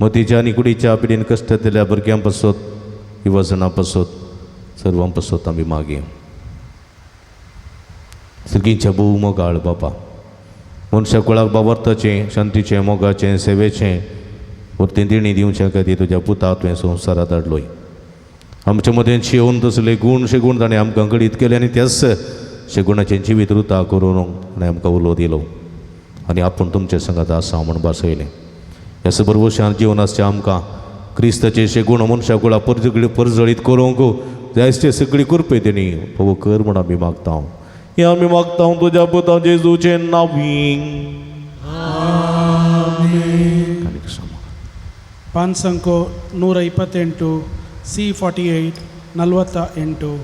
[SPEAKER 3] मतीच्या आनी कुडीच्या पिडेन कश्ट दिल्या भुरग्यां पासत, युवजणां पासत, सर्वां पासत आमी मागया. सर्गींच्या भोव मोगाळ बापा, मनशा कुळाक बाबर्थाचें, शांतीचें, मोगाचें, सेवेचें वरतें देणी दिवच्या खातीर तुज्या पुता तुवें संवसारांत हाडलोय. आमचे मदें शेवून तसले गूण शेगूण ताणें आमकां घडीत केले आनी त्याच शेगुणाचें जिवीत रुता करून आनी आमकां उलो दिलो आनी आपूण तुमचे संगात आसा म्हूण भासयलें. ह्या सबरवशान जिवन आसचें आमकां क्रिस्ताचे शेगूण मनशा कुळा परजळीत करूंक जायते सगळी कृपे तेणी पव कर म्हूण आमी मागता. हे आमी मागता तुज्या पुता जेजूचें नांवी.
[SPEAKER 10] ಪಾನ್ಸಂಕೋ 128 C48 48.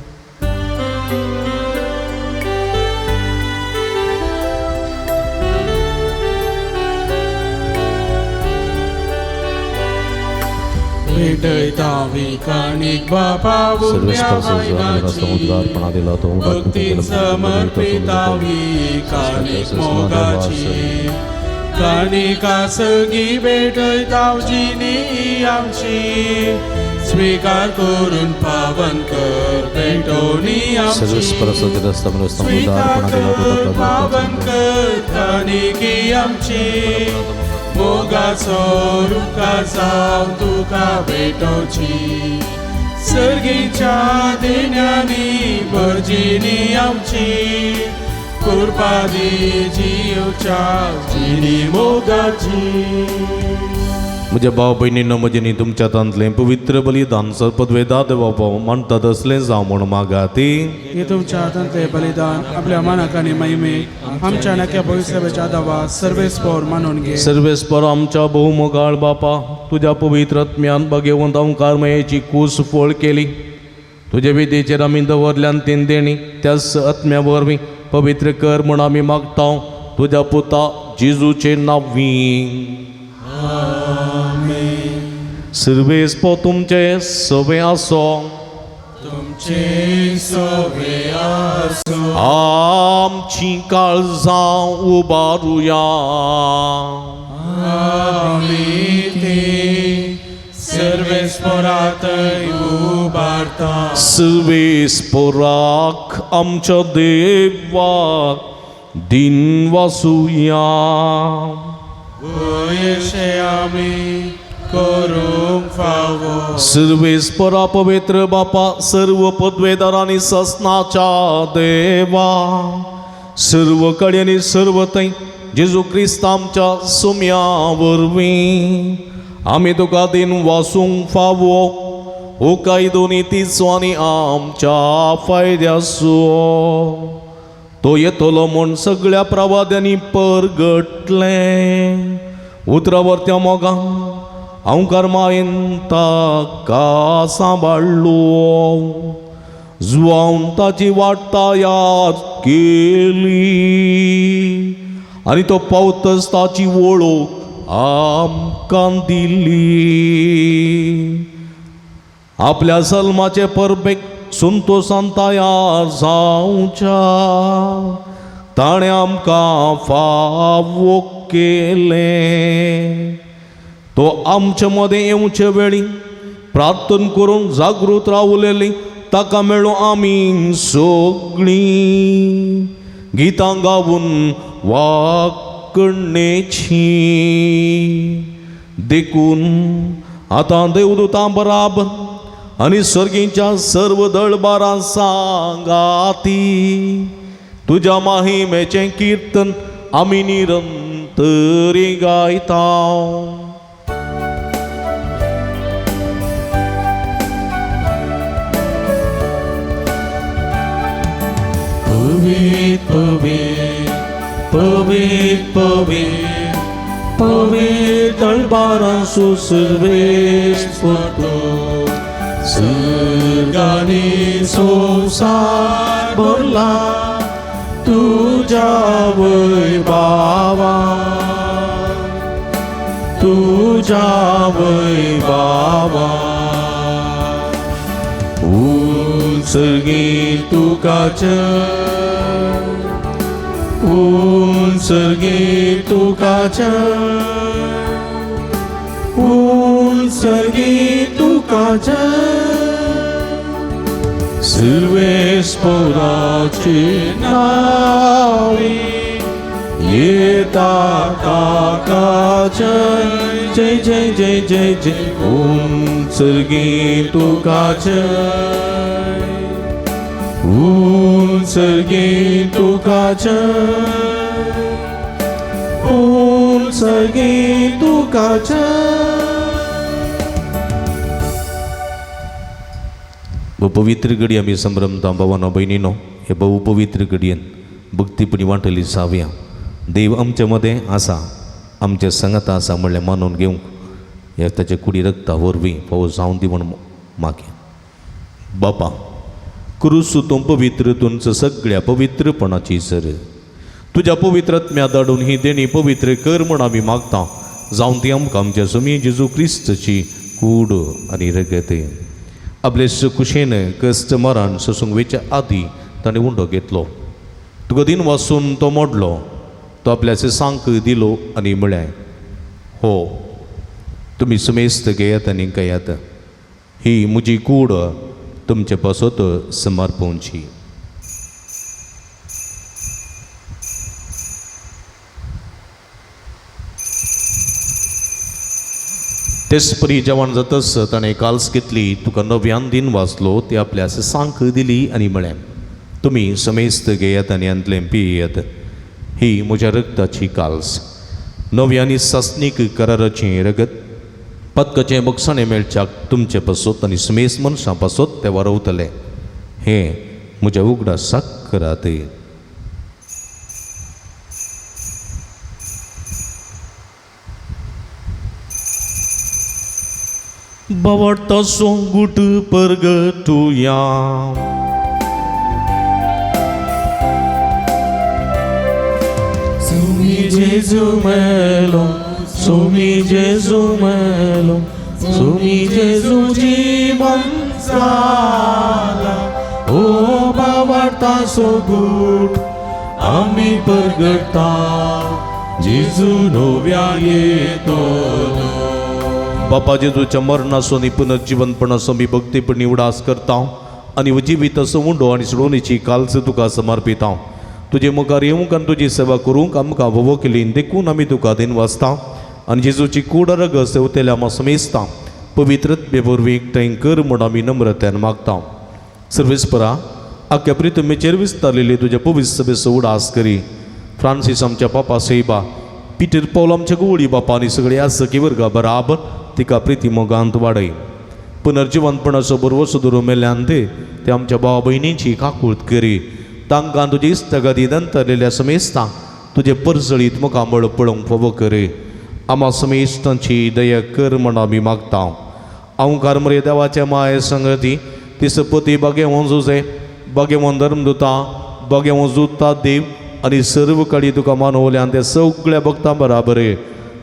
[SPEAKER 2] भेटयता काणीक बापा भक्तीन समर्पितावी काणीक मोगाची काणिका सगी भेटयता जिनी आमची स्वीकार करून पावन कर भेटोनी आमची स्वीकार कर पावन कर काणिकी आमची मोगाचो रुका जाव तुका भेटोची सर्गीच्या देण्यानी भरजिनी आमची कृपा दी जिवच्या जिनी मोगाची.
[SPEAKER 3] म्हज्या भाव भयणीनो म्हजेनी तुमच्या तांतलें पवित्र बलिदान सर्पद्वेदा देवा मानता तसलें जावं म्हूण मागाती.
[SPEAKER 10] हे तुमच्या हातांतलें बलिदान आपल्या मानाक आनी महिमेक आमच्या नाक्या भविष्याच्या दावा सर्वेस्पोर मानून घे.
[SPEAKER 3] सर्वेस्पोर आमच्या बहुमोगाळ बापा, तुज्या पवित्र आत्म्यान भगेवंत ओंकार मायेची कूस फोळ केली. तुजे विधीचेर आमी दवरल्यान तीन देणी त्याच आत्म्या वरवीं पवित्र कर म्हूण आमी मागता तुज्या पुता जेजूचे नांवी. सर्वेस्पोर तुमचे सवे आसो,
[SPEAKER 2] तुमचे सवे आसो.
[SPEAKER 3] आमची काळजां उबारुया.
[SPEAKER 2] आमी ती सर्वेस्पोरातय उबारता.
[SPEAKER 3] सर्वेस्पोराक आमच्या देवाक दिन वासुया.
[SPEAKER 2] वयशे आमी करूंक फावो.
[SPEAKER 3] सर्वेस्पोरा पवित्र बापा, सर्व पदवेदार आनी ससनाच्या देवा, सर्व कडेन आनी सर्व थंय जेजू क्रिस्त आमच्या सुम्या वरवीं आमी तुका दिन वासूंक फावो हो कायदो नितीचो आनी आमच्या फायद्याचो. तो येतलो म्हूण सगळ्या प्रवाद्यांनी परगटलें. उतरावर त्या मोगान हांवकार मायेन ताका सांबाळ्ळो, जुवावन ताची वाट तयार केली आनी तो पावतच ताची वळख आमकां दिली. आपल्या सल्माचे परबेक संतोसान तयार जावच्या ताणें आमकां फावो केलें. तो आमचे मदें येवचे वेळी प्रार्थना करूंक जागृत रावलेली ताका मेळूं आमी सगळीं गितां गावन वाकणेची. देखून आतां देवदूतां बराबर आनी सर्गीच्या सर्व दळबारां सांगाती तुज्या माहिमेचें किर्तन आमी निरंतरी गायता.
[SPEAKER 2] पवित्र पवित्र पवित्र पवित्र पवित्र दळबारांसु सर्वेस्पोर तूं, सर्गांनी संवसार भरला तुज्या वैभावा, तुज्या वैभावा. उंचगी तुका जय, उंचगी तुका जय, उंचगी तुका जय. सर्वेस्पराचे नावे येता ताका जय, जय जय जय जय जय. उंचगी तुका जय, उंचगी तुका जय, उंचगी तुका जय.
[SPEAKER 3] पवित्र घडी आमी संभ्रमता भावानो भयणीनो, हे बहु पवित्र घडयेन भक्तीपणी वांटली जावया. देव आमचे मदें आसा, आमचे संगता आसा म्हणलें मानून घेवंक ह्या ताचे कुडी रक्ता वरवीं फावो जावन दी म्हूण मागे. बापा, क्रुस तूं पवित्र तुमचं सगळ्या पवित्रपणाची सर तुज्या पवित्र आत्म्या धाडून ही देणी पवित्र कर म्हूण आमी मागता. जावन ती आमकां आमच्या सुमी जेजू क्रिस्तची कूड आनी रगत. आपले कुशेन कश्ट मरण सोसूंक वेच्या आदी ताणें उंडो घेतलो, तुका दिन वासून तो मोडलो, तो आपल्या सांक दिलो आनी म्हळें, हो तुमी सुमेस्त घेयात आनी घेयात, ही म्हजी कूड तुमचे पासत समर्पणची. तेच परी जेवण जातच ताणें काल्स घेतली, तुका नव्यान दिन वाचलो, ती आपल्या सांक दिली आनी म्हळें, तुमी समेस्त घेयात आनी हांतलें पियेयात, ही म्हज्या रक्ताची काल्स, नव्या आनी सासणीक कराराचें रगत, पत्कचें बक्षाणें मेळच्याक तुमचे पासत आनी समेस्त मनशां पासत तें वारवतलें, हें म्हज्या उगडासाक करात. बावडतो सोंगूट परगटुया.
[SPEAKER 2] सुमी जेजू मेलो, सुमी जेजू मेलो, सुमी जेजू जीवन जाला. ओ बावडता सोगूट आमी परगटा, जेजू नव्या येतलो.
[SPEAKER 3] बापा जेजूच्या मरणाचो आनी पुनर्जिवनपणाचो आमी भक्तीपणी उडास करता आनी जिवीत असो उंडो आनी सोडोवणेची कालच तुका समर्पिता. तुजे मुखार येवंक आनी तुजी सेवा करूंक आमकां वोवो केली देखून आमी तुका दिन वाचता आनी जेजूची कूड रगत सेवतेल्या आमा समेजता पवित्रत्वे वरवीं एकठांय कर म्हूण आमी नम्रत्यान मागता. सर्वेस्परा, आख्या प्रितमेचेर विस्तारलेली तुज्या पवित्र सभेचो उडास करी. फ्रांसीस आमच्या पापा सेबा, पिटर पावल आमच्या गोवळी बापा आनी सगळे आसकी वर्गा बराबर तिका प्रिती मोगांत वाडय. पुनर्जिवनपणाचो बरवसो धरून मेल्यान ते आमच्या भाव भयणींची काकूळत करी. तांकां तुजी इश्टागती दंतरलेल्या समेस्तां तुजे परजळीत मुखामळ पळोवंक फावो करी. आमा समेस्तांची दया कर म्हण आमी मागता. अवकार मरे देवाच्या माये संगती तिसपती बागेवन जुजे, बागेवन धर्मदुता, बागेवन जुता देव आनी सर्व कडी तुका मानवल्यान ते सगळ्या भक्तां बराबर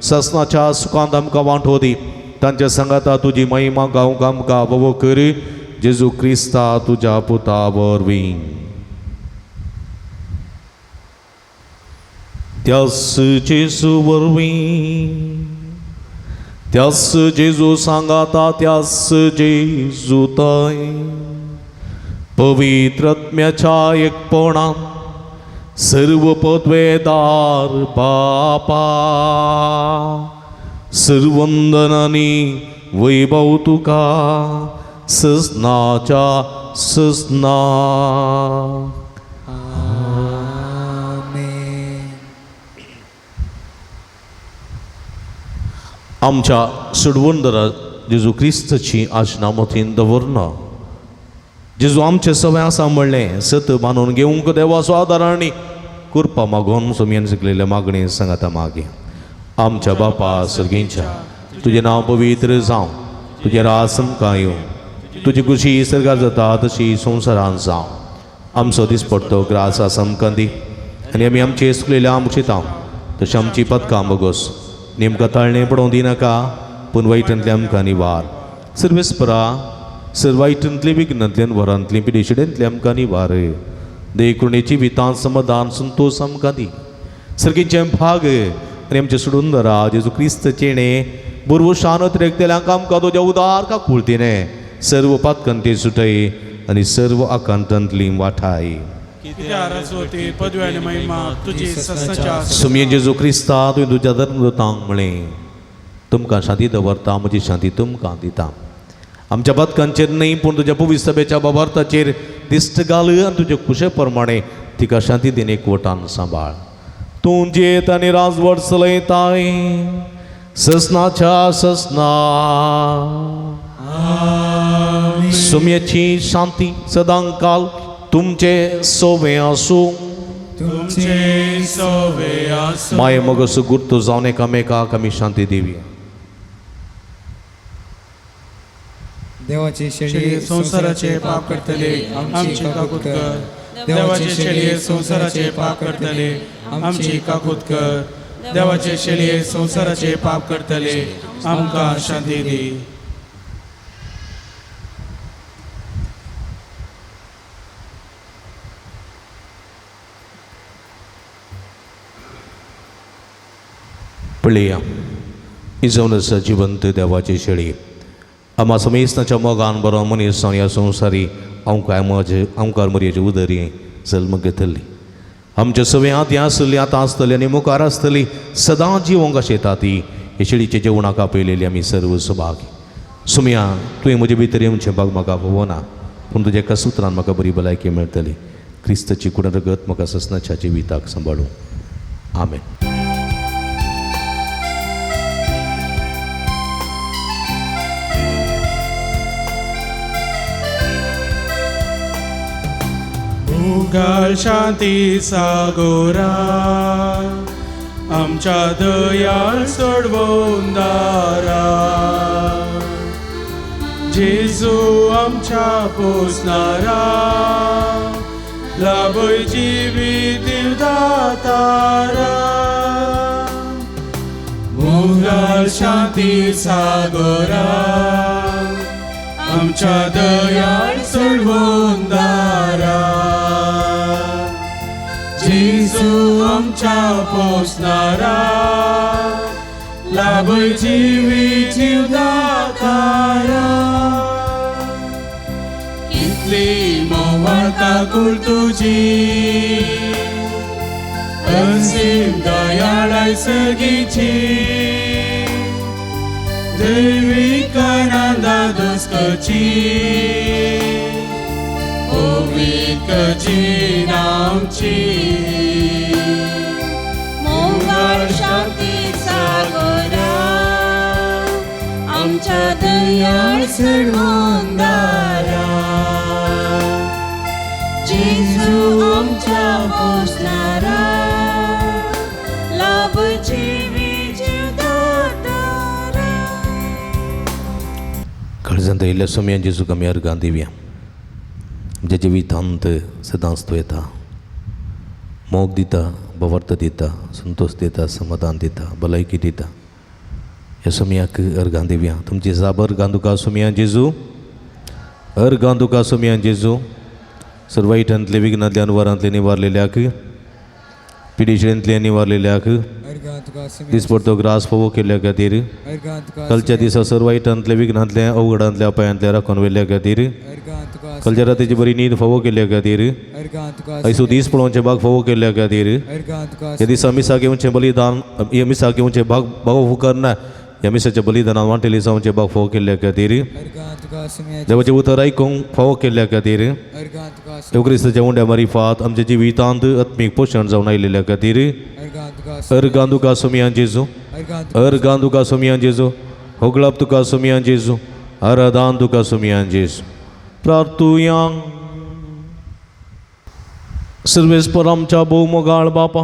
[SPEAKER 3] ससनाच्या सुखांत आमकां वांटो दी. तांच्या सांगाता तुजी महिमा गावंक आमकां वोवो कर, जेजू क्रिस्ता तुज्या पुता वरवीं. त्यास जेजू वरवीं, त्यास जेजू सांगाता, त्यास जेजू ताय पवित्रत्म्याच्या एकपणान सर्व पदवेदार बापा, सर्वंदनानी वैभव तुका ससनाच्या ससना. आमच्या सुडवंदरा जेजू क्रिस्तची आजना मतीन दवरना. जेजू आमचे सवय आसा म्हणलें सत मानून घेवंक देवाचो आदार आनी कृपा मागून सोमयेन शिकलेल्या मागणी सांगाता मागे. आमच्या बापा सर्गींच्या, तुजें नांव पवित्र जावं, तुजें राज आमकां येवं, तुजी खुशी सर्गार जाता तशी संवसारान जावं. आमचो दिसपडतो ग्रास आमकां दी आनी आमी आमचे चुकलेल्या मुक्षिता तशें आमची पदकां बोगोस नेमकां ताळणें पडोवंक दिनाका पूण वायटांतलें आमकां निवार. सर्वेस्परा सर वायटांतली विघ्नांतल्यान वरांतली पिडेशिडेंतली आमकां निवार. देकुणेची वितान समाधान संतोश आमकां दी. सर्गीचें भाग आनी आमचें सोडून दरा जेजू क्रिस्त चेणे बुरवो शानत रेखतेल्यांक आमकां तुज्या उदार काकुळतीने सर्व पातकांती सुटय आनी सर्व आकांतांतली वाठाय. सुमये जेजू क्रिस्ता तुवें तुज्या धर्मदूतांक म्हळें तुमकां शांती दवरता म्हजी शांती तुमकां दिता. आमच्या पातकांचेर न्हय पूण तुज्या पवित्र सभेच्या बाबार्थाचेर दिश्ट घाल आनी तुजे खुशे प्रमाणे तिका शांती दिन एकवटान सांबाळ. तूं जेत आनी राजवट चलयताय ससनाच्या ससना. सुमयेची शांती सदांकाल तुमचे सोवे आसूं.
[SPEAKER 10] तुमचे सोवे आसूं.
[SPEAKER 3] माये मगसो गुर्तो जावन एकामेकाक आमी शांती दिवया.
[SPEAKER 6] देवाचे शेळये
[SPEAKER 10] संवसाराचे पाप करतले आमची काकूत कर. देवाचे शेळये संवसाराचे पाप करतले आमची काकूत कर. देवाचे शेळये संवसाराचे पाप करतले आमकां शांती दी.
[SPEAKER 3] पळया ही जावन आसा जिवंत देवाची शेळी. आमा समेस्ताच्या मोगान बरो मनीस ह्या संवसारी आमकां म्हजे आमकार मरयेचे उदरी जल्म घेतली. आमच्या सगळें आदी आसली आतां आसतली आनी मुखार आसतली सदां जिवंक आशेता ती हे शेळीचे जेवणाक आपयलेली आमी सर्व सभागी. सुमया तुवें म्हजे भितर येवचें भाग म्हाका पळोवना पूण तुज्या एका सुत्रान म्हाका बरी भलायकी मेळटली. क्रिस्ताची कुड रगत म्हाका ससनाच्या जिविताक सांबाळूं. आमेन.
[SPEAKER 10] मुगाळ शांती सागोरा आमच्या दयाळ सोडवून दारा. जेजू आमच्या पोसणारा लाभय जिवीत दिवदातारा. मुगाळ शांती सागोरा आमच्या दयाळ सोडवून दारा. जेजू आमच्या पोसणारा लाभय जिवीत जिवदातारा. कितली मोवाळ काकूळ तुजी असीम दयाळाय सगीची. दैवीक आनंदा दुस्कची ओविकची नामची.
[SPEAKER 1] मोगाळ शांती सागोरा आमच्या दयाळ सोडवून दारा. जेजू आमच्या पोसणारा लाभ जिवी जिवदातारा.
[SPEAKER 3] काळजांत आयिल्ल्या सोम्यान जेजूक आमी अर्गां दिवया. आमच्या जिवितांत सदांच तूं येता, मोग दिता, बवर्त दिता, संतोश दिता, समाधान दिता, भलायकी दिता. ह्या सोम्याक अर्गां दिवया. तुमची जाप अर्गां तुका सोम्या जेजू, अर्गां तुका सोम्या जेजू. सर वायटांतले विघ्नांतले अनवरांतले निवारलेल्याक पिडेशिडेंतले निवारलेल्याक दिसपडतो ग्रास फोवो केल्ल्या खातीर कालच्या दिसा सर वायटांतले विघ्नांतले अवघडांतले अपायांतले राखून व्हेल्ल्या खातीर कालच्या रातीची बरी न्हीद फावो केल्ल्या खातीर ऐसो दीस पळोवचें भाग फावो केल्ल्या खातीर ह्या दिसा मिसाक येवचें बलिदान ह्या मिसाक येवचें भाग भाग करना ह्या मिसाच्या बलिदानान वांटेली जावचें भाग फावो केल्ल्या खातीर देवाचें उतर आयकूंक फावो केल्ल्या खातीर क्रिस्ताच्या उंड्या मारिफात आमच्या जिवितांत आत्मीक पोशण जावन आयिल्ल्या खातीर अर्गां तुका सोमियान जेजू, अर्गां तुका सोमियान जेजू, होगळप तुका सोमियान जेजू, आराधान तुका सोमियान जेजू. प्रार्थुया. सर्वेस्पर आमच्या भोव मोगाळ बापा,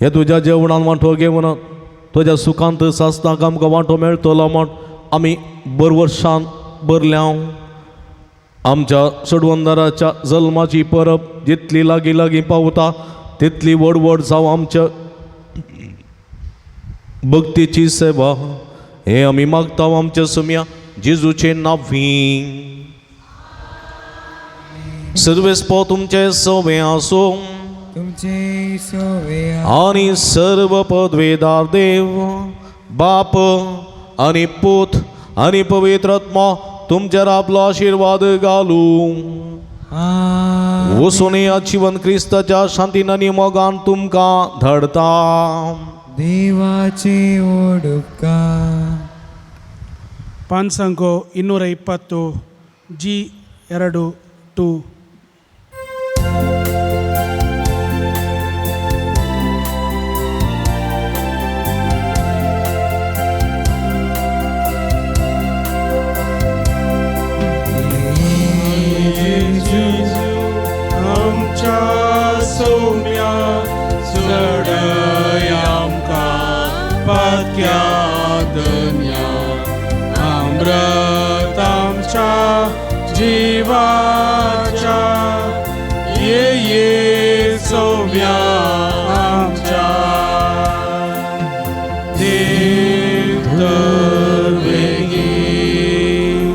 [SPEAKER 3] ह्या तुज्या जेवणान वांटो घेवन तुज्या सुखांत सासनाक आमकां वांटो मेळटलो म्हण आमी बरवर्शान भरल्या. आमच्या सोडवंदाराच्या जल्माची परब जितली लागीं लागीं पावता तितली व्हड व्हड जावं आमच्या भक्तीची सेवा. हे आमी मागता आमच्या सुम्या जेजूचे नांवी. सर्वेस्पो तुमचे सवे आसूं
[SPEAKER 6] तुमचे सोवे
[SPEAKER 3] आनी सर्व पदवेदार देव बाप आनी पूत आनी पवित्र आत्मा तुमचेर आपलो आशिर्वाद घालूं. वचून या जिवन क्रिस्ताच्या शांतीन आनी मोगान तुमकां धाडता.
[SPEAKER 6] देवाचे ओडुपकार.
[SPEAKER 10] ಪಾನ್ಸಂಗೋ 220 ಜಿ 2 2.
[SPEAKER 7] आमच्या सौम्या चडय आमकां पाक्या दन्या अमृत आमच्या जिवाच्या ये ये सौम्या आमच्या देव तर वेगीं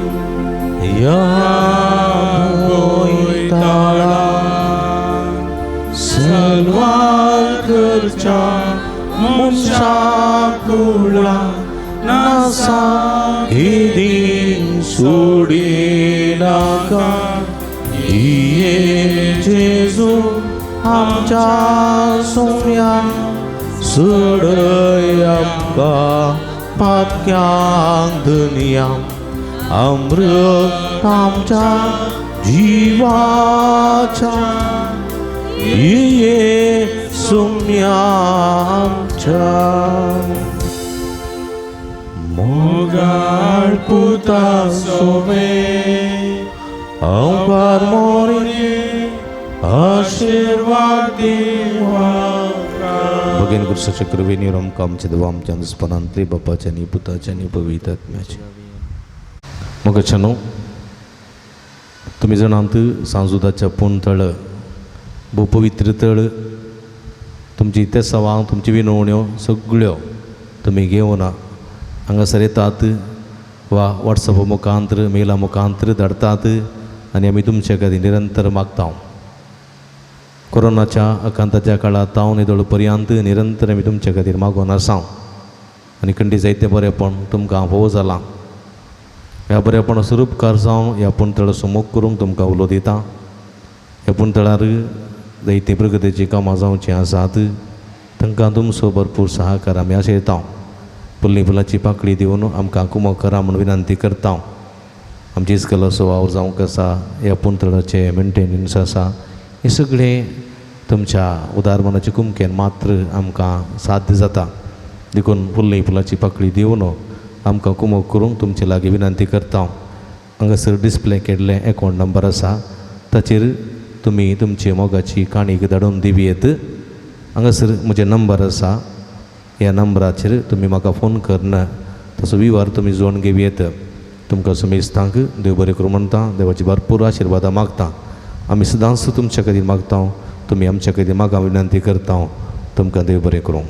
[SPEAKER 2] ह्या
[SPEAKER 7] गोंयताळा सलवार करच्या मनशा कुळा नासा
[SPEAKER 2] हिदी सोडिनाका. ये जेजू आमच्या सोम्या सोडय आमकां पातक्यांक धनया अमृत आमच्या जिवाच्या ये सुम्या आमच्या.
[SPEAKER 7] मोगाळ पुता सोवे
[SPEAKER 2] अवकार मोरे
[SPEAKER 7] आशिर्वाद दिवाका.
[SPEAKER 3] भगेन गुरुसाच्या कृपेने आमकां आमच्या देवा आमच्या दुस्पनांतले बापाच्या आनी पुताच्या आनी पवित्र आत्म्याचे. मोगाच्यानो, तुमी जाणात सांजुदाच्या पूण तळ भोव पवित्र तळ. तुमची तेसावां तुमची विनवण्यो सगळ्यो तुमी घेवन हांगासर येतात वा वॉट्सॅप मुखांतर मेला मुखांतर धाडतात आनी आमी तुमचे खातीर निरंतर मागता. कोरोनाच्या आकांताच्या काळांत हांव निदळ पर्यंत निरंतर आमी तुमचे खातीर मागून आसा आनी खंडी जायतें बरेंपण तुमकां भोव जालां. ह्या बरेपणाचो उपकार जावन ह्या पुणतळ सुमोग करूंक तुमकां उलो दिता. ह्या पुणतळार जायतीं प्रगतीचीं कामां जावचीं आसात तांकां तुमचो भरपूर सहकार आमी आशयता. फुल्ली फुलाची पाकळी दिवन आमकां कुमक करा म्हूण विनंती करता. आमची इस्कलाचो वावर जावंक आसा, ह्या पुणतळाचें मेंटेनन्स आसा, हें सगळें तुमच्या उदार मनाचे कुमकेन मात्र आमकां साध्य जाता. देखून फुल्ली फुलाची पाकळी दिवन आमकां कुमक करूंक तुमचे लागीं विनंती करता. हांगासर डिस्प्ले केल्लें एकावंट नंबर आसा ताचेर तुमी तुमची मोगाची काणीक धाडून दिवयेत. हांगासर म्हजें नंबर आसा, ह्या नंबराचेर तुमी म्हाका फोन करून तसो विवार तुमी जोडून घेवयेत. तुमकां सुमेस्तांक देव बरें करूं म्हणटा, देवाची भरपूर आशिर्वादां मागता. आमी सदांच तुमच्या खातीर मागता, तुमी आमच्या खातीर मागा विनंती करता. तुमकां देव बरें करूं.